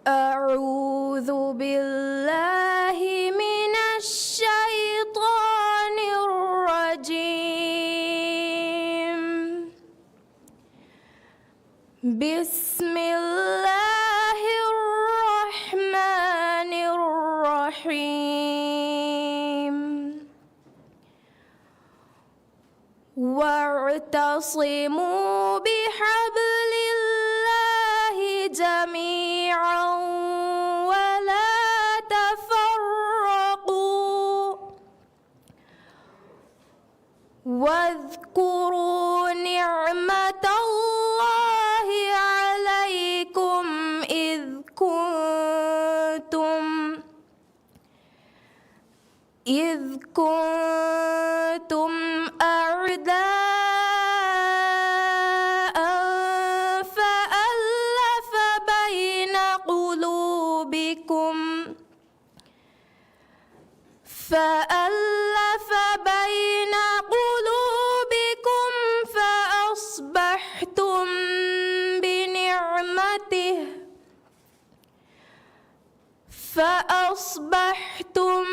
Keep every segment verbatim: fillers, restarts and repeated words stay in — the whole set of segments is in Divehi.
أعوذ بالله من الشيطان الرجيم. بسم الله الرحمن الرحيم. واعتصموا بحبل الله جميعا ولا تفرقوا. واذكروا نعمة الله عليكم إذ كنتم إذ كنتم أعداء فألف بين قلوبكم فألف بين قلوبكم فأصبحتم بنعمته فأصبحتم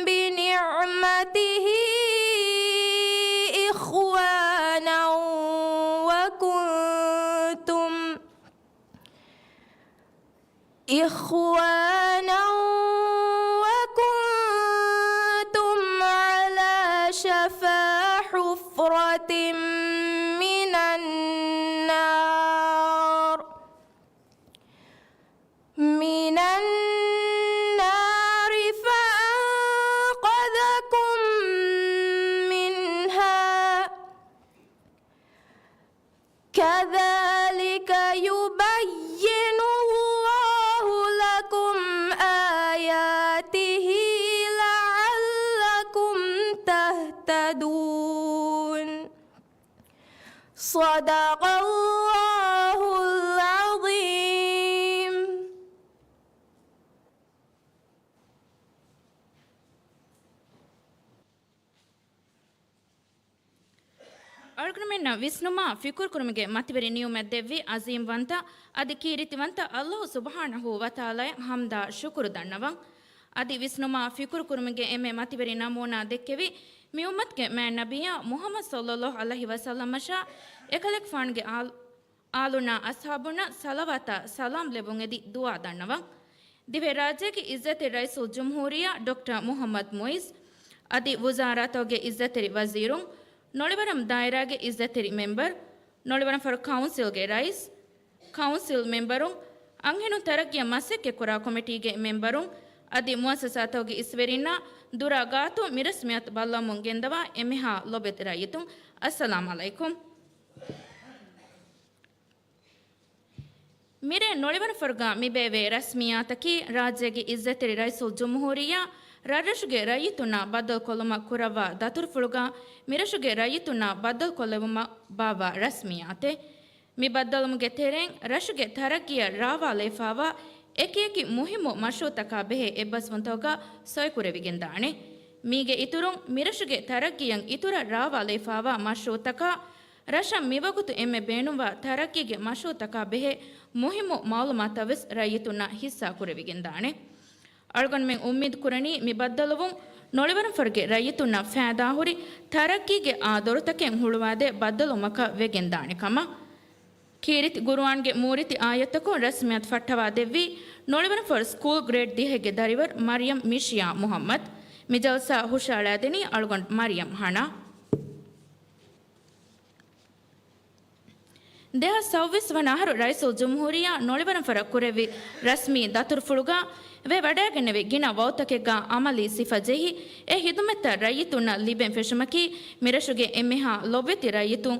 بنعمته إخوانا وكنتم إخوانا وكنتم على شفا حفرة من النار من النار فأنقذكم منها كذلك يبين الله لكم آياته لعلكم تهتدون. صدق الله العظيم. އަޅުގަނޑުމެންނަށް ވިސްނުމާ ފިކުރުކުރުމުގެ މަތިވެރި ނިޢުމަތް ދެއްވި ޢަޒީމްވަންތަ އަދި ކީރިތިވަންތަ ﷲ ސުބްޙާނަހޫ ވަތަޢާލާއަށް ޙަމްދާ ޝުކުރު ދަންނަވަން. އަދި ވިސްނުމާ ފިކުރުކުރުމުގެ އެންމެ މަތިވެރި ނަމޫނާ ދެއްކެވި މި އުއްމަތުގެ މާތް ނަބިއްޔާ މުޙައްމަދު ޞައްލައްލާހު ޢަލައިހި ވަސައްލަމަށާ އެކަލޭގެފާނުގެ އާލް-، އާލުންނާ އަޞްޙާބުންނަށް ޞަލަވާތާ ސަލާމް ލެއްވުން އެދި ދުޢާ ދަންނަވަން. ދިވެހިރާއްޖޭގެ ޢިއްޒަތްތެރި ރައީސުލްޖުމްހޫރިއްޔާ ޑޮކްޓަރ މުޙައްމަދު މުޢިއްޒު އަދި ވުޒާރާތަކުގެ ޢިއްޒަތްތެރި ވަޒީރުން، ނޮޅިވަރަމް ދާއިރާގެ ޢިއްޒަތްތެރި މެމްބަރު، ނޮޅިވަރަމް ފަރު ކައުންސިލްގެ ރައީސް، ކައުންސިލް މެމްބަރުން، އަންހެނުން ތަރައްގީއަށް މަސައްކަތްކުރާ ކޮމިޓީގެ މެމްބަރުން އަދި މުއައްސަސާތަކުގެ އިސްވެރިންނާ ދުރާ ގާތުން މިރަސްމިއްޔާތު ބައްލަވަމުން ގެންދަވާ އެންމެހާ ލޮބުވެތި ރައްޔިތުން، އައްސަލާމް ޢަލައިކުމް. މިރޭ ނޮޅިވަރަމް ފަރުގާ މިބޭއްވޭ ރަސްމިއްޔާތަކީ، ރާއްޖޭގެ ޢިއްޒަތްތެރި ރައީސުލްޖުމްހޫރިއްޔާ ރަށްރަށުގެ ރައްޔިތުންނާ ބައްދަލުކޮށްލުމަށް ކުރައްވާ ދަތުރުފުޅުގާ މިރަށުގެ ރައްޔިތުންނާ ބައްދަލުކޮށްލެއްވުމަށް ބާއްވާ ރަސްމިއްޔާތެއް. މި ބައްދަލުވުމުގެ ތެރެއިން ރަށުގެ ތަރައްގީއަށް ރާވާލައިފާވާ އެކިއެކި މުހިއްމު މަޝްރޫޢުތަކާ ބެހޭ އެއްބަސްވުންތަކުގަ ސޮއިކުރެވިގެންދާނެ. މީގެ އިތުރުން، މިރަށުގެ ތަރައްގީއަށް އިތުރަށް ރާވާލައިފާވާ މަޝްރޫޢުތަކާ، ރަށަށް މިވަގުތު އެންމެ ބޭނުންވާ ތަރައްގީގެ މަޝްރޫޢުތަކާ ބެހޭ މުހިއްމު މަޢުލޫމާތަށް ވެސް ރައްޔިތުންނަށް ޙިއްޞާކުރެވިގެންދާނެ. އަޅުގަނޑުމެން އުއްމީދު ކުރަނީ މި ބައްދަލުވުން ނޮޅިވަރަމްފަރުގެ ރައްޔިތުންނަށް ފައިދާހުރި ތަރައްގީގެ އާ ދޮރުތަކެއް ހުޅުވާދޭ ބައްދަލުވުމަކަށް ވެގެންދާނެ ކަމަށް. ކީރިތި ޤުރުއާންގެ މޫރިތި އާޔަތަކުން ރަސްމިއްޔާތު ފައްޓަވާ ދެއްވީ ނޮޅިވަރަމްފަރު ސްކޫލް ގްރޭޑް ދިހައިގެ ދަރިވަރު މަރިޔަމް މިޝިޔާ މުޙައްމަދު. މި ޖަލްސާ ހުށައަޅާދެނީ އަޅުގަނޑު މަރިޔަމް ހަނާ. ދެހާސް ސައުވީސް ވަނަ އަހަރު ރައީސުލްޖުމްހޫރިއްޔާ ނޮޅިވަރަމްފަރަށް ކުރެއްވި ރަސްމީ ދަތުރުފުޅުގަ ވެވަޑައިގެންނެވި ގިނަ ވައުތަކެއްގަ އަމަލީ ސިފަ ޖެހި، އެ ޚިދުމަތްތައް ރައްޔިތުންނަށް ލިބެން ފެށުމަކީ މިރަށުގެ އެންމެހާ ލޮބުވެތި ރައްޔިތުން،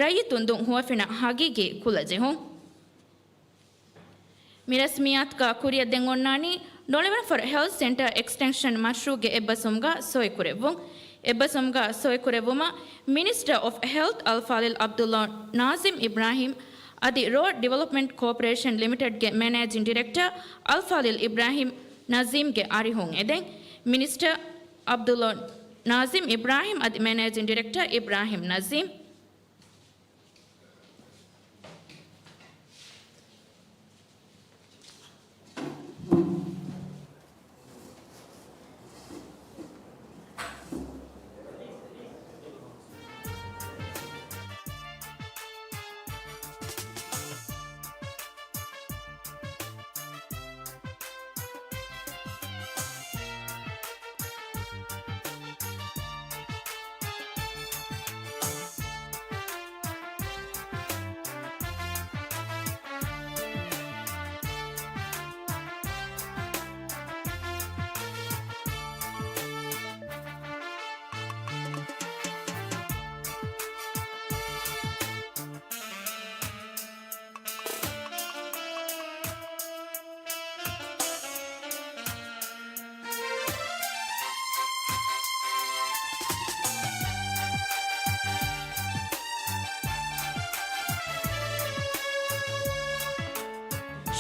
ރައްޔިތުން ދުށް ހުވަފެނަށް ހަގީގީ ކުލަޖެހުން. މި ރަސްމިއްޔާތުގަ ކުރިއަށް ދެން އޮންނާނީ ނޮޅިވަރަމްފަރު ހެލްތް ސެންޓަރ އެކްސްޓެންޝަން މަޝްރޫޢުގެ އެއްބަސްވުމުގަ ސޮއިކުރެއްވުން. އެއްބަސްވުމުގަ ސޮއިކުރެއްވުމަށް މިނިސްޓަރ އޮފް ހެލްތް އަލްފާޟިލް ޢަބްދުﷲ ނާޒިމް އިބްރާހިމް އަދި ރޯޑް ޑިވެލޮޕްމަންޓް ކޯޕަރޭޝަން ލިމިޓެޑްގެ މެނޭޖިން ޑިރެކްޓަރ އަލްފާޟިލް އިބްރާހިމް ނަޒީމްގެ އަރިހުން އެދެން. މިނިސްޓަރ ޢަބްދުﷲ ނާޒިމް އިބްރާހިމް އަދި މެނޭޖިން ޑިރެކްޓަރ އިބްރާހިމް ނަޒީމް.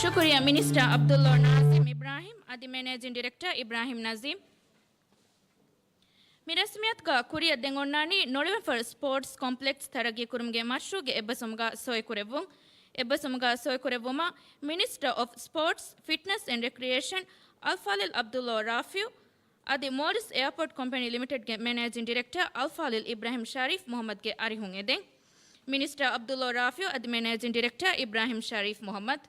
ޝުކުރިއްޔާ މިނިސްޓަރ ޢަބްދުﷲ ނާޒިމް އިބްރާހިމް އަދި މެނޭޖިން ޑިރެކްޓަރ އިބްރާހިމް ނަޒީމް. މި ރަސްމިއްޔާތުގަ ކުރިއަށް ދެން އޮންނާނީ ނޮޅިވަންފަރު ސްޕޯޓްސް ކޮމްޕްލެކްސް ތަރައްގީކުރުމުގެ މަޝްރޫޢުގެ އެއްބަސްވުމުގަ ސޮއިކުރެއްވުން. އެއްބަސްވުމުގަ ސޮއިކުރެއްވުމަށް މިނިސްޓަރ އޮފް ސްޕޯޓްސް، ފިޓްނަސް އެންޑް ރެކްރިއޭޝަން އަލްފާޟިލް ޢަބްދުﷲ ރާފިޢު އަދި މޯލްޑިވްސް އެއާޕޯޓް ކޮމްޕެނީ ލިމިޓެޑްގެ މެނޭޖިން ޑިރެކްޓަރ އަލްފާޟިލް އިބްރާހިމް ޝަރީފް މުޙައްމަދްގެ އަރިހުން އެދެން. މިނިސްޓަރ ޢަބްދުﷲ ރާފިޢު އަދި މެނޭޖިން ޑިރެކްޓަރ އިބްރާހިމް ޝަރީފް މުޙައްމަދް.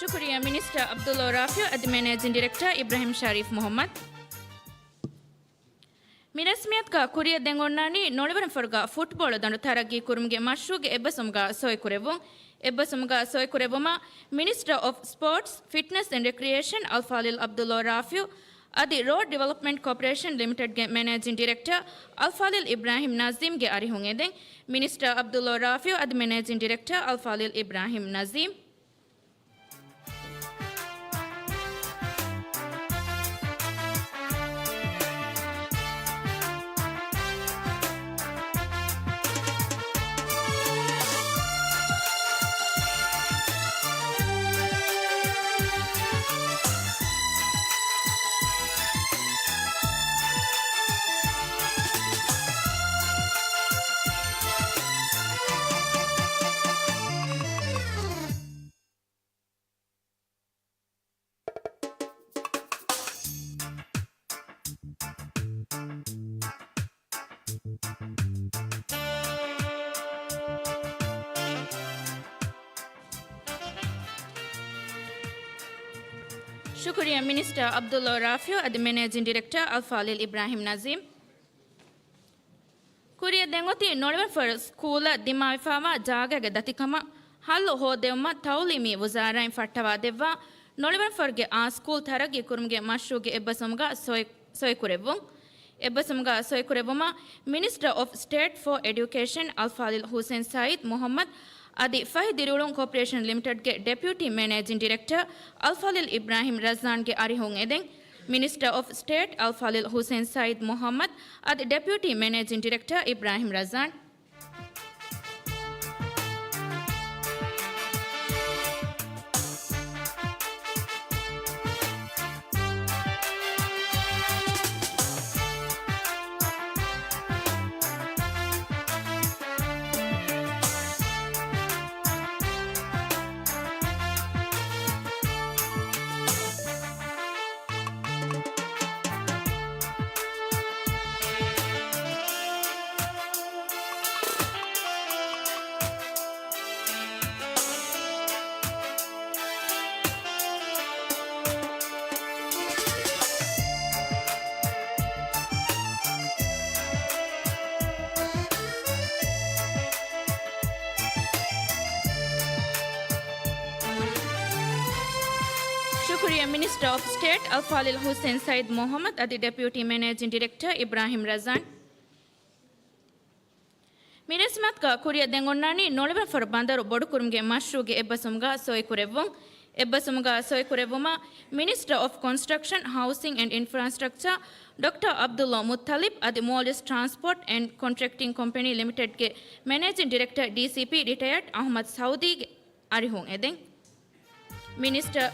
ޝުކުރިއްޔާ މިނިސްޓަރ ޢަބްދުﷲ ރާފިޢު އަދި މެނޭޖިން ޑިރެކްޓަރ އިބްރާހިމް ޝަރީފް މުޙައްމަދް. މި ރަސްމިއްޔާތުގަ ކުރިއަށް ދެން އޮންނާނީ ނޮޅިވަންފަރުގަ ފުޓްބޯޅަ ދަނޑު ތަރައްގީކުރުމުގެ މަޝްރޫޢުގެ އެއްބަސްވުމުގަ ސޮއިކުރެއްވުން. އެއްބަސްވުމުގަ ސޮއިކުރެއްވުމަށް މިނިސްޓަރ އޮފް ސްޕޯޓްސް، ފިޓްނަސް އެންޑް ރެކްރިއޭޝަން އަލްފާޟިލް ޢަބްދުﷲ ރާފިޢު އަދި ރޯޑް ޑިވެލޮޕްމަންޓް ކޯޕަރޭޝަން ލިމިޓެޑްގެ މެނޭޖިން ޑިރެކްޓަރ އަލްފާޟިލް އިބްރާހިމް ނަޒީމްގެ އަރިހުން އެދެން. މިނިސްޓަރ ޢަބްދުﷲ ރާފިޢު އަދި މެނޭޖިން ޑިރެކްޓަރ އަލްފާޟިލް އިބްރާހިމް ނަޒީމް. ޝުކުރިއްޔާ މިނިސްޓަރ ޢަބްދުﷲ ރާފިޢު އަދި މެނޭޖިން ޑިރެކްޓަރ އަލްފާޟިލް އިބްރާހިމް ނަޒީމް. ކުރިއަށް ދެން އޮތީ ނޮޅިވަންފަރު ސްކޫލަށް ދިމާވެފައިވާ ޖާގައިގެ ދަތިކަމަށް ހައްލު ހޯދެވުމަށް ތައުލީމީ ވުޒާރާއިން ފައްޓަވާދެއްވާ ނޮޅިވަންފަރުގެ އާ ސްކޫލް ތަރައްގީ ކުރުމުގެ މަޝްރޫޢުގެ އެއްބަސްވުމުގަ ސޮއި، ސޮއިކުރެއްވުން. އެއްބަސްވުމުގަ ސޮއިކުރެއްވުމަށް މިނިސްޓަރ އޮފް ސްޓޭޓް ފޯ އެޑިއުކޭޝަން އަލްފާޟިލް ޙުސެން ސައީދް މުޙައްމަދް އަދި ފަހި ދިރިއުޅުން ކޯޕަރޭޝަން ލިމިޓެޑްގެ ޑެޕިއުޓީ މެނޭޖިން ޑިރެކްޓަރ އަލްފާޟިލް އިބްރާހިމް ރަޒްއާންގެ އަރިހުން އެދެން. މިނިސްޓަރ އޮފް ސްޓޭޓް އަލްފާޟިލް ޙުސެން ސައީދް މުޙައްމަދް އަދި ޑެޕިއުޓީ މެނޭޖިން ޑިރެކްޓަރ އިބްރާހިމް ރަޒްއާން. ޝުކުރިއްޔާ މިނިސްޓަރ އޮފް ސްޓޭޓް އަލްފާޟިލް ޙުސެން ސައީދް މުޙައްމަދް އަދި ޑެޕިއުޓީ މެނޭޖިން ޑިރެކްޓަރ އިބްރާހިމް ރަޒްއާން. މި ރަސްމިއްޔާތުގަ ކުރިއަށް ދެން އޮންނާނީ ނޮޅިވަންފަރު ބަނދަރު ބޮޑުކުރުމުގެ މަޝްރޫޢުގެ އެއްބަސްވުމުގަ ސޮއިކުރެއްވުން. އެއްބަސްވުމުގަ ސޮއިކުރެއްވުމަށް މިނިސްޓަރ އޮފް ކޮންސްޓްރަކްޝަން، ހައުސިން އެންޑް އިންފްރާސްޓްރަކްޗާ ޑޮކްޓަރ ޢަބްދުﷲ މުއްތަލިބް އަދި މޯލްޑިވްސް ޓްރާންސްޕޯޓް އެންޑް ކޮންޓްރެކްޓިން ކޮމްޕެނީ ލިމިޓެޑްގެ މެނޭޖިން ޑިރެކްޓަރ، ޑީސީޕީ، ރިޓަޔަރޑް އަޙްމަދު ސައުދީގެ އަރިހުން އެދެން. މިނިސްޓަރ،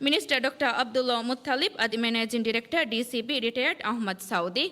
މިނިސްޓަރ ޑޮކްޓަރ ޢަބްދުﷲ މުއްތަލިބް އަދި މެނޭޖިން ޑިރެކްޓަރ، ޑީސީޕީ، ރިޓަޔަރޑް އަޙްމަދު ސައުދީ.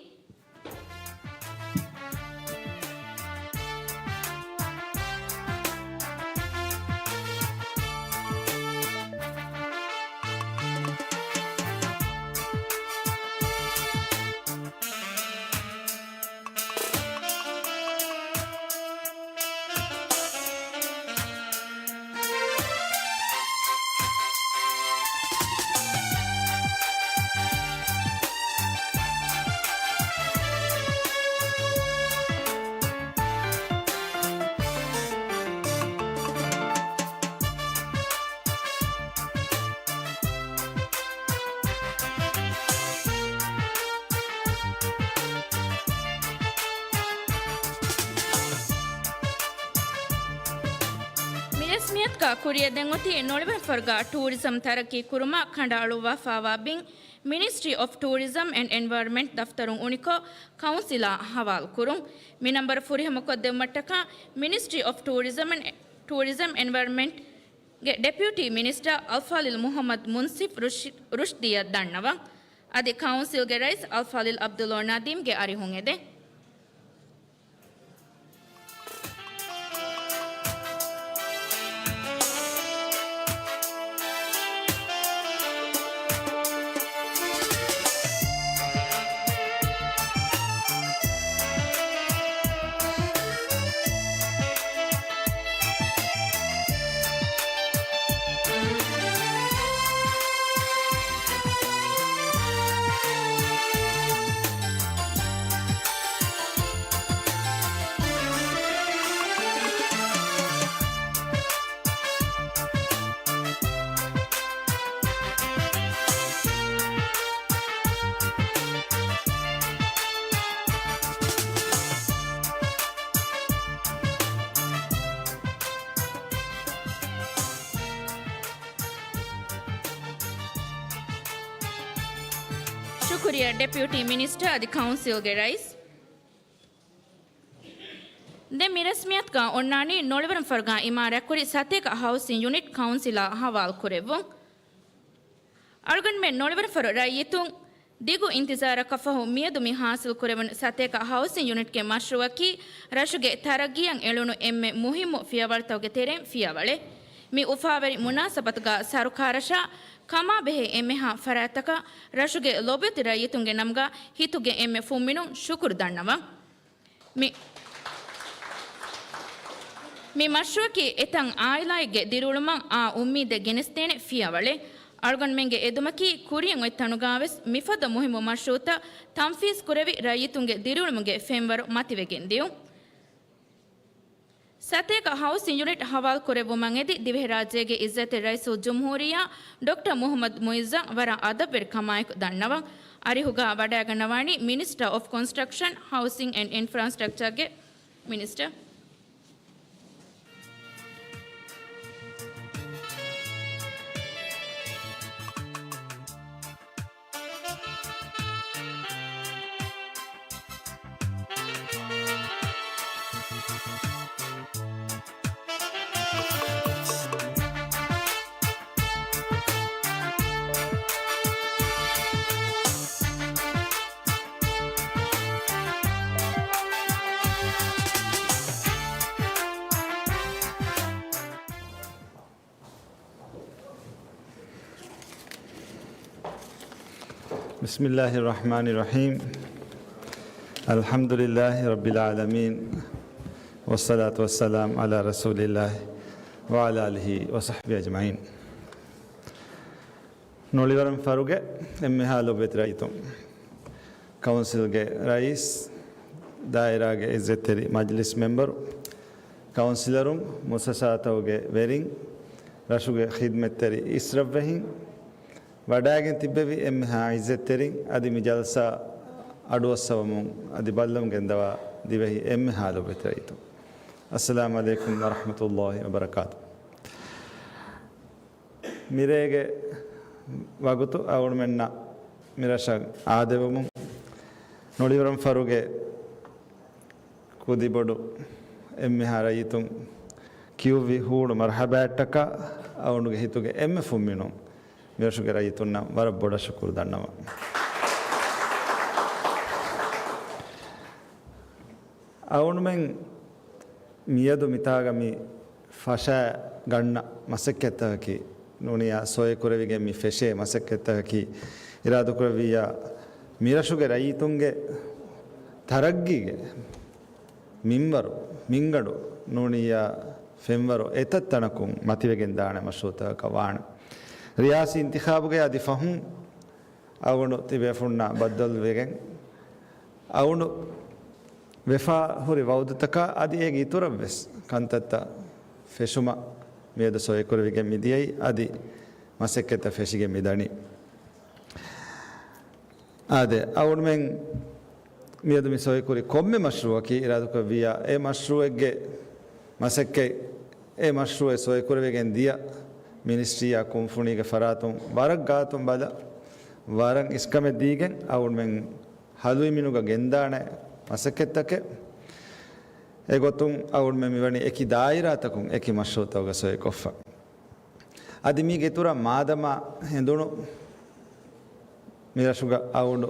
މިއަދުގަ ކުރިއަށް ދެން އޮތީ ނޮޅިވަރަންފަރުގަ ޓޫރިޒަމް ތަރައްގީ ކުރުމަށް ކަނޑައަޅުއްވާފާވާ ބިން މިނިސްޓްރީ އޮފް ޓޫރިޒަމް އެންޑް އެންވަޔަރަންމަންޓް ދަފްތަރުން އުނިކޮށް، ކައުންސިލާ ހަވާލުކުރުން. މި ނަންބަރު ފުރިހަމަކޮށްދެއްވުމަށްޓަކާ މިނިސްޓްރީ އޮފް ޓޫރިޒަމް އެންޑް، ޓޫރިޒަމް އެންވަޔަރަންމަންޓްގެ ޑެޕިއުޓީ މިނިސްޓަރ އަލްފާޟިލް މުޙައްމަދު މުންޞިފް ރުޝް، ރުޝްދީއަށް ދަންނަވަން. އަދި ކައުންސިލްގެ ރައީސް އަލްފާޟިލް ޢަބްދުﷲ ނަދީމްގެ އަރިހުން އެދެން. ޝުކުރިއްޔާ ޑެޕިއުޓީ މިނިސްޓަރ އަދި ކައުންސިލްގެ ރައީސް. ދެން މި ރަސްމިއްޔަތުގަ އޮންނާނީ ނޮޅިވަރަންފަރުގާ އިމާރާތްކުރި ސަތޭކަ ހައުސިން ޔުނިޓް ކައުންސިލާ ހަވާލުކުރެއްވުން. އަޅުގަނޑުމެން ނޮޅިވަރަންފަރު ރައްޔިތުން ދިގު އިންތިޒާރަކަށް ފަހު މިއަދު މި ހާސިލްކުރެވުނު ސަތޭކަ ހައުސިން ޔުނިޓްގެ މަޝްރޫއަކީ ރަށުގެ ތަރައްގީއަށް އެޅުނު އެންމެ މުހިއްމު ފިޔަވަޅުތަކުގެ ތެރެއިން ފިޔަވަޅެއް. މި އުފާވެރި މުނާސަބަތުގަ ސަރުކާރަށާ ކަމާބެހޭ އެންމެހާ ފަރާތްތަކަށް ރަށުގެ ލޮބުވެތި ރައްޔިތުންގެ ނަމުގަ ހިތުގެ އެންމެ ފުންމިނުން ޝުކުރު ދަންނަވަން. މި، މި މަޝްރޫއަކީ އެތައް އާއިލާއެއްގެ ދިރިއުޅުމަށް އާ އުއްމީދެއް ގެނެސްދޭނެ ފިޔަވަޅެއް. އަޅުގަނޑުމެންގެ އެދުމަކީ ކުރިއަށް އޮތް ތަނުގާވެސް މިފަދަ މުހިއްމު މަޝްރޫއުތައް ތަންފީޒް ކުރެވި ރައްޔިތުންގެ ދިރިއުޅުމުގެ ފެންވަރު މަތިވެގެން ދިޔުން. ސަތޭކަ ހައުސިން ޔުނިޓް ހަވާލު ކުރެއްވުމަށް އެދި، ދިވެހިރާއްޖޭގެ އިއްޒަތްތެރި ރައީސުލްޖުމްހޫރިއްޔާ ޑޮކްޓަރ މުޙައްމަދު މުޢިއްޒަށް ވަރަށް އަދަބުވެރި ކަމާއެކު ދަންނަވަން. އަރިހުގަ ވަޑައިގަންނަވާނީ މިނިސްޓަރ އޮފް ކޮންސްޓްރަކްޝަން، ހައުސިން އެންޑް އިންފްރާސްޓްރަކްޗަރގެ މިނިސްޓަރ. بسم الله الرحمن الرحيم. الحمد لله رب العالمين. والصلاة والسلام على رسول الله وعلى آله وصحبه أجمعين. ނޮޅިވަރަންފަރުގެ އެންމެހާ ލޮބުވެތި ރައްޔިތުން، ކައުންސިލްގެ ރައީސް، ދާއިރާގެ އިއްޒަތްތެރި މަޖިލިސް މެމްބަރު، ކައުންސިލަރުން، މުއައްސަސާތަކުގެ ވެރިން، ރަށުގެ ޚިދްމަތްތެރި އިސްރަށްވެހިން، ވަޑައިގެން ތިއްބެވި އެންމެހާ އިއްޒަތްތެރިން، އަދި މި ޖަލްސާ އަޑުއައްސަވަމުން އަދި ބައްލަވަމުން ގެންދަވާ ދިވެހި އެންމެހާ ލޮބުވެތި ރައްޔިތުން، އައްސަލާމު ޢަލައިކުމް ވަރަޙްމަތުﷲި ވަބަރަކާތު. މިރޭގެ ވަގުތު އަޅުގަނޑުމެންނަށް މިރަށަށް އާދެވުމުން ނޮޅިވަރަންފަރުގެ ކުދިބޮޑު އެންމެހާ ރައްޔިތުން ކިޔުއްވި ހޫނު މަރްޙަބާއަށްޓަކާ އަޅުގަނޑުގެ ހިތުގެ އެންމެ ފުންމިނުން މިރަށުގެ ރައްޔިތުންނަށް ވަރަށް ބޮޑަށް ޝުކުރު ދަންނަވަން. އަޅުގަނޑުމެން މިއަދު މިތާގަ މި ފަށާ ގަންނަ މަސައްކަތްތަކަކީ، ނޫނިއްޔާ ސޮއެކުރެވިގެން މި ފެށޭ މަސައްކަތްތަކަކީ، އިރާދަކުރެއްވިއްޔާ މިރަށުގެ ރައްޔިތުންގެ ތަރައްގީގެ މިންވަރު، މިންގަނޑު، ނޫނިއްޔާ ފެންވަރު އެތައް ތަނަކުން މަތިވެގެން ދާނެ މަޝްރޫއުތަކަކަށް ވާނެ. ރިޔާސީ އިންތިޚާބުގައި އަދި ފަހުން އަޅުގަނޑު ތިބޭފުޅުންނާ ބައްދަލުވެގެން، އަޅުގަނޑު ވެފާ ހުރި ވައުދުތަކާ އަދި އޭގެ އިތުރަށްވެސް ކަންތައްތައް ފެށުމަށް މިއަދު ސޮއެކުރެވިގެން މިދިޔައީ، އަދި މަސައްކަތްތައް ފެށިގެން މިދަނީ. އާދެ، އަޅުގަނޑުމެން މިއަދު މި ސޮއިކުރި ކޮންމެ މަޝްރޫއަކީ އިރާދަކުރެއްވިއްޔާ، އެ މަޝްރޫއެއްގެ މަސައްކަތް އެ މަޝްރޫއެއް ސޮއިކުރެވިގެން ދިޔަ މިނިސްޓްރީއާ ކުންފުނީގެ ފަރާތުން ވަރަށް ގާތުން ބަލަ، ވަރަށް އިސްކަމެއް ދީގެން އަޅުގަނޑުމެން ހަލުވިމިނުގަ ގެންދާނެ މަސައްކަތްތަކެއް. އެގޮތުން އަޅުގަނޑުމެން މިވަނީ އެކި ދާއިރާތަކުން އެކި މަޝްރޫއުތަކުގަ ސޮއިކޮށްފަ. އަދި މީގެ އިތުރަށް މާދަމާ ހެނދުނު މިރަށުގަ އަޅުގަނޑު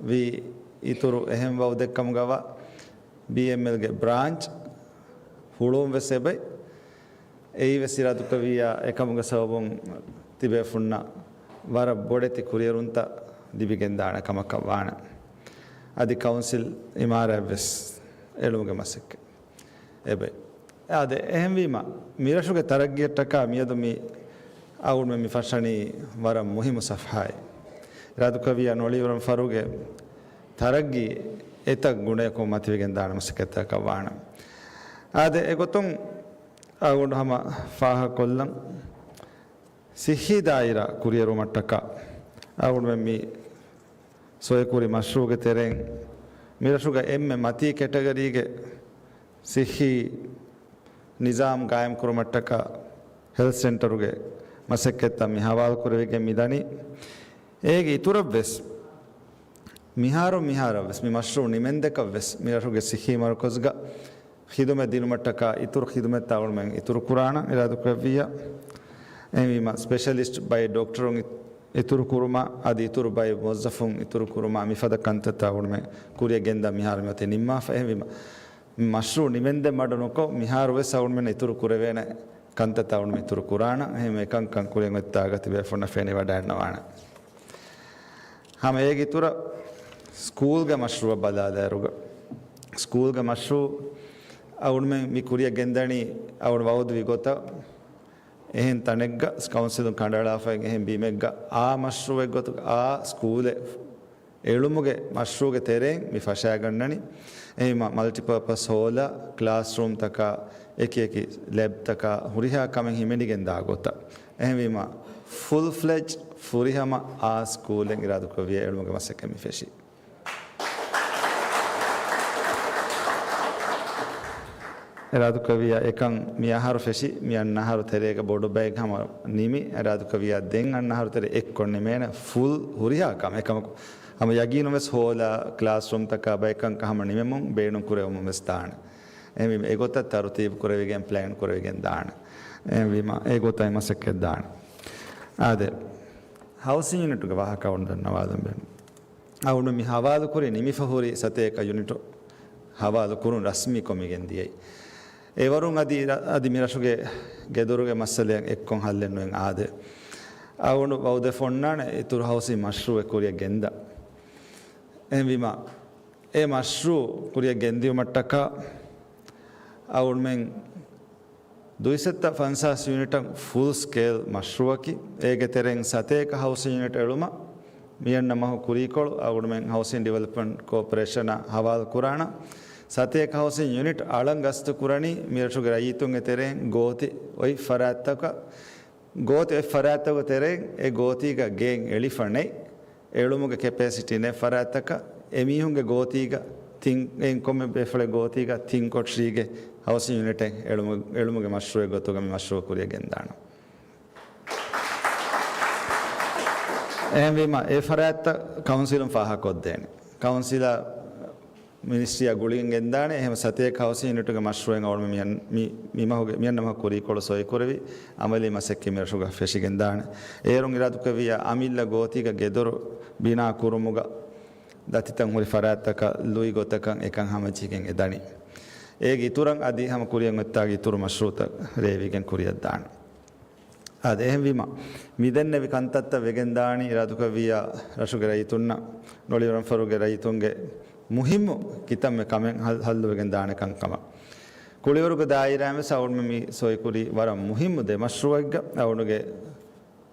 ވީ އިތުރު އެހެން ވައުދެއްކަމުގަވާ ބީއެމްއެލްގެ ބްރާންޗް ހުޅުވުން ވެސް އެބައި. އެއީ ވެސް އިރާދުކުރެއްވިއްޔާ އެކަމުގެ ސަބަބުން ތިބޭފުންނަށް ވަރަށް ބޮޑެތި ކުރިއެރުންތައް ލިބިގެންދާނެ ކަމަކަށް ވާނެ. އަދި ކައުންސިލް އިމާރާތް ވެސް އެޅުމުގެ މަސައްކަތް އެބައި. އާދެ، އެހެންވީމަ، މިރަށުގެ ތަރައްގީއަށްޓަކާ މިއަދު މި އަޅުގަނޑުމެން މި ފަށަނީ ވަރަށް މުހިއްމު ސަފްހާއެއް. އިރާދުކުރެއްވިއްޔާ ނޮޅިވަރަންފަރުގެ ތަރައްގީ އެތައް ގުނަޔަކުން މަތިވެގެންދާނެ މަސައްކަތްތަކަކަށް ވާނެ. އާދެ، އެގޮތުން އަޅުގަނޑު ހަމަ ފާހަގަކޮށްލަން. ސިއްހީ ދާއިރާ ކުރިއެރުމަށްޓަކާ އަޅުގަނޑުމެން މި ސޮއިކުރި މަޝްރޫގެ ތެރެއިން މިރަށުގަ އެންމެ މަތީ ކެޓަގަރީގެ ސިއްހީ ނިޒާމް ގާއިމްކުރުމަށްޓަކާ ހެލްތް ސެންޓަރުގެ މަސައްކަތްތައް މި ހަވާލުކުރެވިގެން މިދަނީ. އޭގެ އިތުރަށްވެސް މިހާރު މިހާރަށްވެސް މި މަޝްރޫ ނިމެންދެކަށްވެސް މިރަށުގެ ސިއްހީ މަރުކަޒުގަ ޚިދުމަތް ދިނުމަށްޓަކާ އިތުރު ޚިދުމަތްތައް އަޅުގަނޑުމެން އިތުރުކުރާނަން އިރާދުކުރެއްވިއްޔާ. އެހެންވީމަ، ސްޕެޝަލިސްޓް ބައެއް ޑޮކްޓަރުން އި-، އިތުރުކުރުމާ، އަދި އިތުރު ބައެއް މުވައްޒަފުން އިތުރުކުރުމާ، މިފަދަ ކަންތައްތައް އަޅުގަނޑުމެން ކުރިއަށް ގެންދާ މިހާރު މިއޮތީ ނިންމާފަ. އެހެންވީމަ، މަޝްރޫ ނިމެންދެން މަޑު ނުކޮށް، މިހާރުވެސް އަޅުގަނޑުމެން އިތުރު ކުރެވޭނެ ކަންތައްތައް އަޅުގަނޑުމެން އިތުރު ކުރާނަން. އެހެންވެ، އެކަންކަން ކުރިއަށް އޮތްތާގަ ތިބޭފުންނަށް ފެނިވަޑަ އަންނަވާނެ. ހަމަ އޭގެ އިތުރަށް ސްކޫލްގެ މަޝްރޫއަށް ބަލާލާއިރުގަ، ސްކޫލްގެ މަޝްރޫ އަޅުގަނޑުމެން މި ކުރިއަށް ގެންދަނީ އަޅުގަނޑު ވައުދުވި ގޮތަށް އެހެން ތަނެއްގަ، ކައުންސިލުން ކަނޑައަޅާފައި އެހެން ބިމެއްގަ އާ މަޝްރޫއެއްގޮތުގަ އާ ސްކޫލެއް އެޅުމުގެ މަޝްރޫގެ ތެރެއިން މި ފަށާގަންނަނީ. އެހެންވީމަ، މަލްޓިޕާޕަސް ހޯލާ، ކްލާސްރޫމްތަކާ، އެކި އެކި ލެބްތަކާ، ހުރިހާ ކަމެއް ހިމެނިގެންދާ ގޮތަށް. އެހެންވީމަ، ފުލް ފްލެޖް ފުރިހަމަ އާ ސްކޫލެއް އިރާދުކުރެއްވިއްޔާ އެޅުމުގެ މަސައްކަތް މި ފެށީ. އިރާދުކުރެއްވިއްޔާ އެކަން މި އަހަރު ފެށި، މި އަންނަ އަހަރު ތެރޭގަ ބޮޑު ބައެއް ހަމަ ނިމި، އިރާދުކުރެއްވިއްޔާ ދެން އަންނަ އަހަރު ތެރޭ އެއްކޮށް ނިމޭނެ ފުލް ހުރިހާ ކަމެއް. އެކަމަކު، ހަމަ ޔަގީނުން ވެސް ހޯލާ، ކްލާސްރޫމްތަކާ ބައެއް ކަންކަން ހަމަ ނިމެމުން ބޭނުން ކުރެވެމުން ވެސް ދާނެ. އެހެންވީމަ، އެގޮތަށް ތަރުތީބު ކުރެވިގެން ޕްލޭން ކުރެވިގެން ދާނެ. އެހެންވީމަ، އެގޮތަށް މަސައްކަތް ދާނެ. އާދެ، ހައުސިން ޔުނިޓުގެ ވާހަކަ އަޅުގަނޑު ދަންނަވާލަން ބޭނުން. އަޅުގަނޑު މި ހަވާލުކުރި ނިމިފަ ހުރި ސަތޭކަ ޔުނިޓު ހަވާލު ކުރުން ރަސްމީ ކޮށް މިގެން ދިޔައީ. އެވަރުން އަދި ރަ-، އަދި މި ރަށުގެ ގެދޮރުގެ މައްސަލައަށް އެއްކޮށް ހައްލެއް ނުވެން އާދެ. އަޅުގަނޑު ވައުދެއް ފޮންނާނެ އިތުރު ހައުސިން މަޝްރޫއެއް ކުރިއަށް ގެންދަ. އެހެންވީމަ، އެ މަޝްރޫ ކުރިއަށް ގެންދިއުމަށްޓަކާ އަޅުގަނޑުމެން ދުއިސައްތަ ފަންސާސް ޔުނިޓަށް ފުލް ސްކޭލް މަޝްރޫއަކީ، އޭގެ ތެރެއިން ސަތޭކަ ހައުސިން ޔުނިޓް އެޅުމަށް މިއަންނަ މަހު ކުރީކޮޅު އަޅުގަނޑުމެން ހައުސިން ޑިވެލޮޕްމަންޓް ކޯޕަރޭޝަނާ ހަވާލު ކުރާނަން. ސަތޭކަ ހައުސިން ޔުނިޓް އަޅަން ގަސްތު ކުރަނީ މިރަށުގެ ރައްޔިތުންގެ ތެރެއިން ގޯތި އޮތް ފަރާތްތަކަށް، ގޯތި އޮތް ފަރާތްތަކުގެ ތެރެއިން އެ ގޯތީގަ ގެއެއް އެޅިފަ ނެތް، އެޅުމުގެ ކެޕޭސިޓީ ނެތް ފަރާތްތަކަށް، އެމީހުންގެ ގޯތީގަ ތިން، އެއިން ކޮންމެ ބޭފުޅެއް ގޯތީގަ ތިން ކޮޓަރީގެ ހައުސިން ޔުނިޓެއް އެޅުމު-، އެޅުމުގެ މަޝްރޫއެއް ގޮތުގަ މި މަޝްރޫއު ކުރިއަށް ގެންދާނަން. އެހެންވީމަ، އެ ފަރާތްތައް ކައުންސިލުން ފާހަގަކޮށްދޭނެ. ކައުންސިލަށް މިނިސްޓްރީއާ ގުޅިގެން ގެންދާނެ. އެހެން ސަތޭކަ ހައުސިން ޔުނިޓުގެ މަޝްރޫއެއް އަޅުގަނޑު މި-، މި-، މި މަހުގެ، މިއަންނަ މަހު ކުރީކޮޅު ސޮއިކުރެވި އަމަލީ މަސައްކަތް މިރަށުގަ ފެށިގެންދާނެ. އޭރުން އިރާދުކުރެއްވިއްޔާ އަމިއްލަ ގޯތީގަ ގެދޮރު ބިނާ ކުރުމުގަ ދަތިތައް ހުރި ފަރާތްތަކަށް ލުއި ގޮތަކަށް އެކަން ހަމަޖެހިގެން އެދަނީ. އޭގެ އިތުރަށް އަދި ހަމަ ކުރިއަށް އޮތްތާގެ އިތުރު މަޝްރޫއުތައް ރޭވިގެން ކުރިއަށްދާނެ. އާދެ، އެހެންވީމަ، މިދެންނެވި ކަންތައްތައް ވެގެންދާނީ އިރާދުކުރެއްވިއްޔާ ރަށުގެ ރައްޔިތުންނަށް، ނޮޅިވަރަންފަރުގެ ރައްޔިތުންގެ މުހިއްމު ކިތަންމެ ކަމެއް ހަ-، ހައްލުވެގެންދާނެ ކަންކަމަށް. ކުޅިވަރުގެ ދާއިރާއިން ވެސް އަޅުގަނޑުމެން މި ސޮއިކުރީ ވަރަށް މުހިއްމު ދެ މަޝްރޫއެއްގަ. އަޅުގަނޑުގެ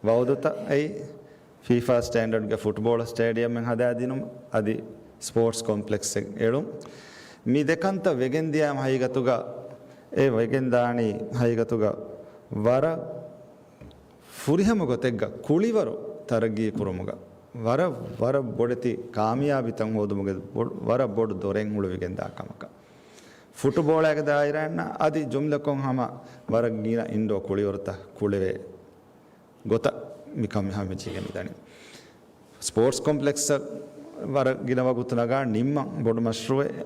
ވައުދުތައް އެއީ، ފީފާ ސްޓޭންޑަޑްގެ ފުޓްބޯޅަ ސްޓޭޑިއަމެއް ހަދާދިނުމަށް އަދި ސްޕޯޓްސް ކޮމްޕްލެކްސެއް އެޅުން. މި ދެ ކަންތައް ވެގެންދިޔައިމަ ހަގީގަތުގަ، އެ ވެގެންދާނީ ހަގީގަތުގަ ވަރަށް ފުރިހަމަ ގޮތެއްގަ ކުޅިވަރު ތަރައްގީ ކުރުމުގަ ވަރަށް، ވަރަށް ބޮޑެތި ކާމިޔާބީތައް ހޯދުމުގެ ބޮ-، ވަރަށް ބޮޑު ދޮރެއް ހުޅުވިގެންދާ ކަމަކަށް. ފުޓުބޯޅައިގެ ދާއިރާއިންނަށް އަދި ޖުމްލަކޮށް ހަމަ ވަރަށް ގިނަ އިންޑޯ ކުޅިވަރުތައް ކުޅެވޭ ގޮތަށް މިކަން މިހާ މިޖީގެ މިދަނީ. ސްޕޯޓްސް ކޮމްޕްލެކްސްއަށް ވަރަށް ގިނަ ވަގުތު ނަގާ ނިންމަން ބޮޑު މަޝްރޫއެއް.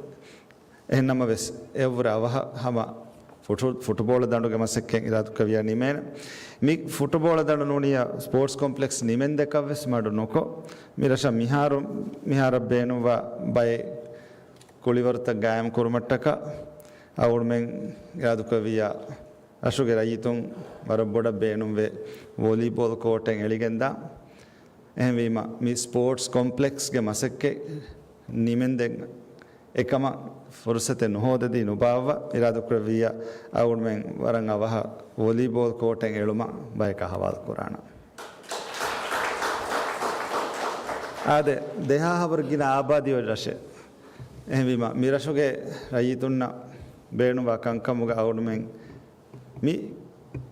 އެހެންނަމަވެސް، އެއަށްވުރެ އަވަހަށް ހަމަ ފުޓު-، ފުޓުބޯޅަ ދަނޑުގެ މަސައްކަތް އިރާދަކުރެއްވިޔާ ނިމޭނެ. މި ފުޓުބޯޅަ ދަނޑު ނޫނިޔާ ސްޕޯޓްސް ކޮމްޕްލެކްސް ނިމެންދެކަށްވެސް މަޑު ނުކޮށް، މި ރަށަށް މިހާރު، މިހާރަށް ބޭނުންވާ ބައެއް ކުޅިވަރުތައް ގާއިމް ކުރުމަށްޓަކާ އަޅުގަނޑުމެން އިރާދަކުރެއްވިއްޔާ، ރަށުގެ ރައްޔިތުން ވަރަށް ބޮޑަށް ބޭނުންވޭ ވޮލީބޯލް ކޯޓެއް އެޅިގެންދާ. އެހެންވީމަ، މި ސްޕޯޓްސް ކޮމްޕްލެކްސްގެ މަސައްކަތް ނިމެންދެން އެކަމަށް ފުރުސަތެއް ނުހޯދަދީ ނުބާއްވާ، އިރާދަކުރެއްވިއްޔާ، އަޅުގަނޑުމެން ވަރަށް އަވަހަށް ވޮލީބޯލް ކޯޓެއް އެޅުމަށް ބަޔަކަށް ހަވާލު ކުރާނަން. އާދެ، ދެހާހަށްވުރެ ގިނަ އާބާދީ އޮތް ރަށެއް. އެހެންވީމަ، މި ރަށުގެ ރައްޔިތުންނަށް ބޭނުންވާ ކަންކަމުގަ އަޅުގަނޑުމެން މި